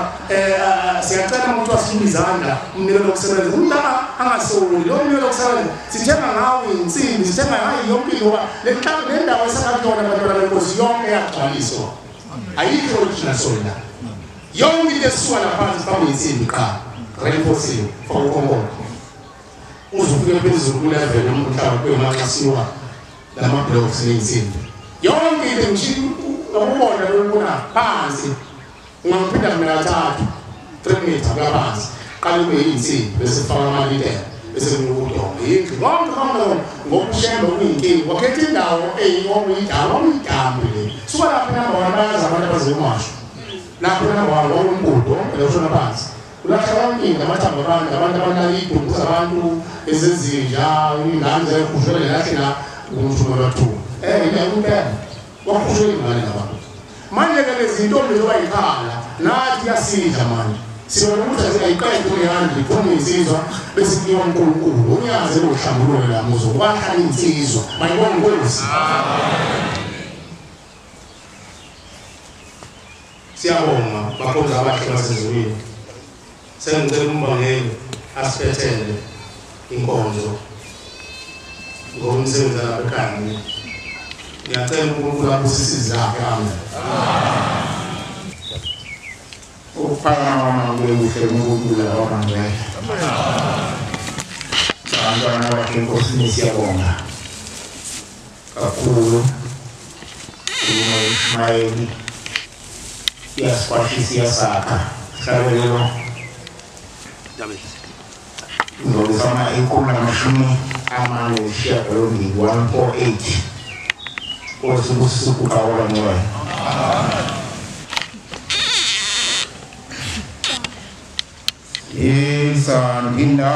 siyacela uma kuthiwa sifuna izandla umnikelo wokusebenza umuntu angasoli lo mnikelo wokusebenza sithenga ngawo insimbi sithenga ngayo yonke into ngoba le le ndawo esakuyona abantwana benkosi yonke yagcwaliswa ayikho original soil la yonke into esuka laphansi phambi insimbi qha reinforcing for ukhongolo uzofika phezulu kulevel umhlaba kwemanxasiwa lama blocks neinsimbi yonke into ngisho ngakubona lokuna phansi ungaphinda mina kathathu 3 meters ngaphansi qala kube insimbi bese faka amalitela bese ngikudonga yindlu konke konke ngokushemba kuyinkinga wakhetha indawo eyingokuyidawo umdamu le suka lapha number 1 bayazi abantu abazomasho lapho number 1 wawumbudo loshona phansi ulahla yonke into amathambo abantu abantu abanaka idumbu zabantu ezezinja ingane zayikhushela lahle la umthumelo wathu impela wakhushela ingane labantu. Manje ke lezi ntombi zoba yikhala nathi yasidla manje sibona ukuthi ayiqede kuyihandi iphuma insizwa bese kuyiwa uNkulunkulu unyazi lohlambululo la muzo kwahlala insizwa mayibonga inkosi. Siyabonga bakhonza abahle basezulwini. Sengicela umbangeli asiphethele inkonzo ngomsebenzi lapha ekhaya. Ngiyacela uNkulunkulu abusise izakhe. Amen. Ukuphakama kube kuhle kuNkulunkulu wabangcwele. Abantwana bakhe enkosini siyabonga kakhulu. Umayeli iyasiqwashisa iyasakha sihlabelelo ngizama 148 148 Nkosi busise ukuqawula ngcwele. Isandina.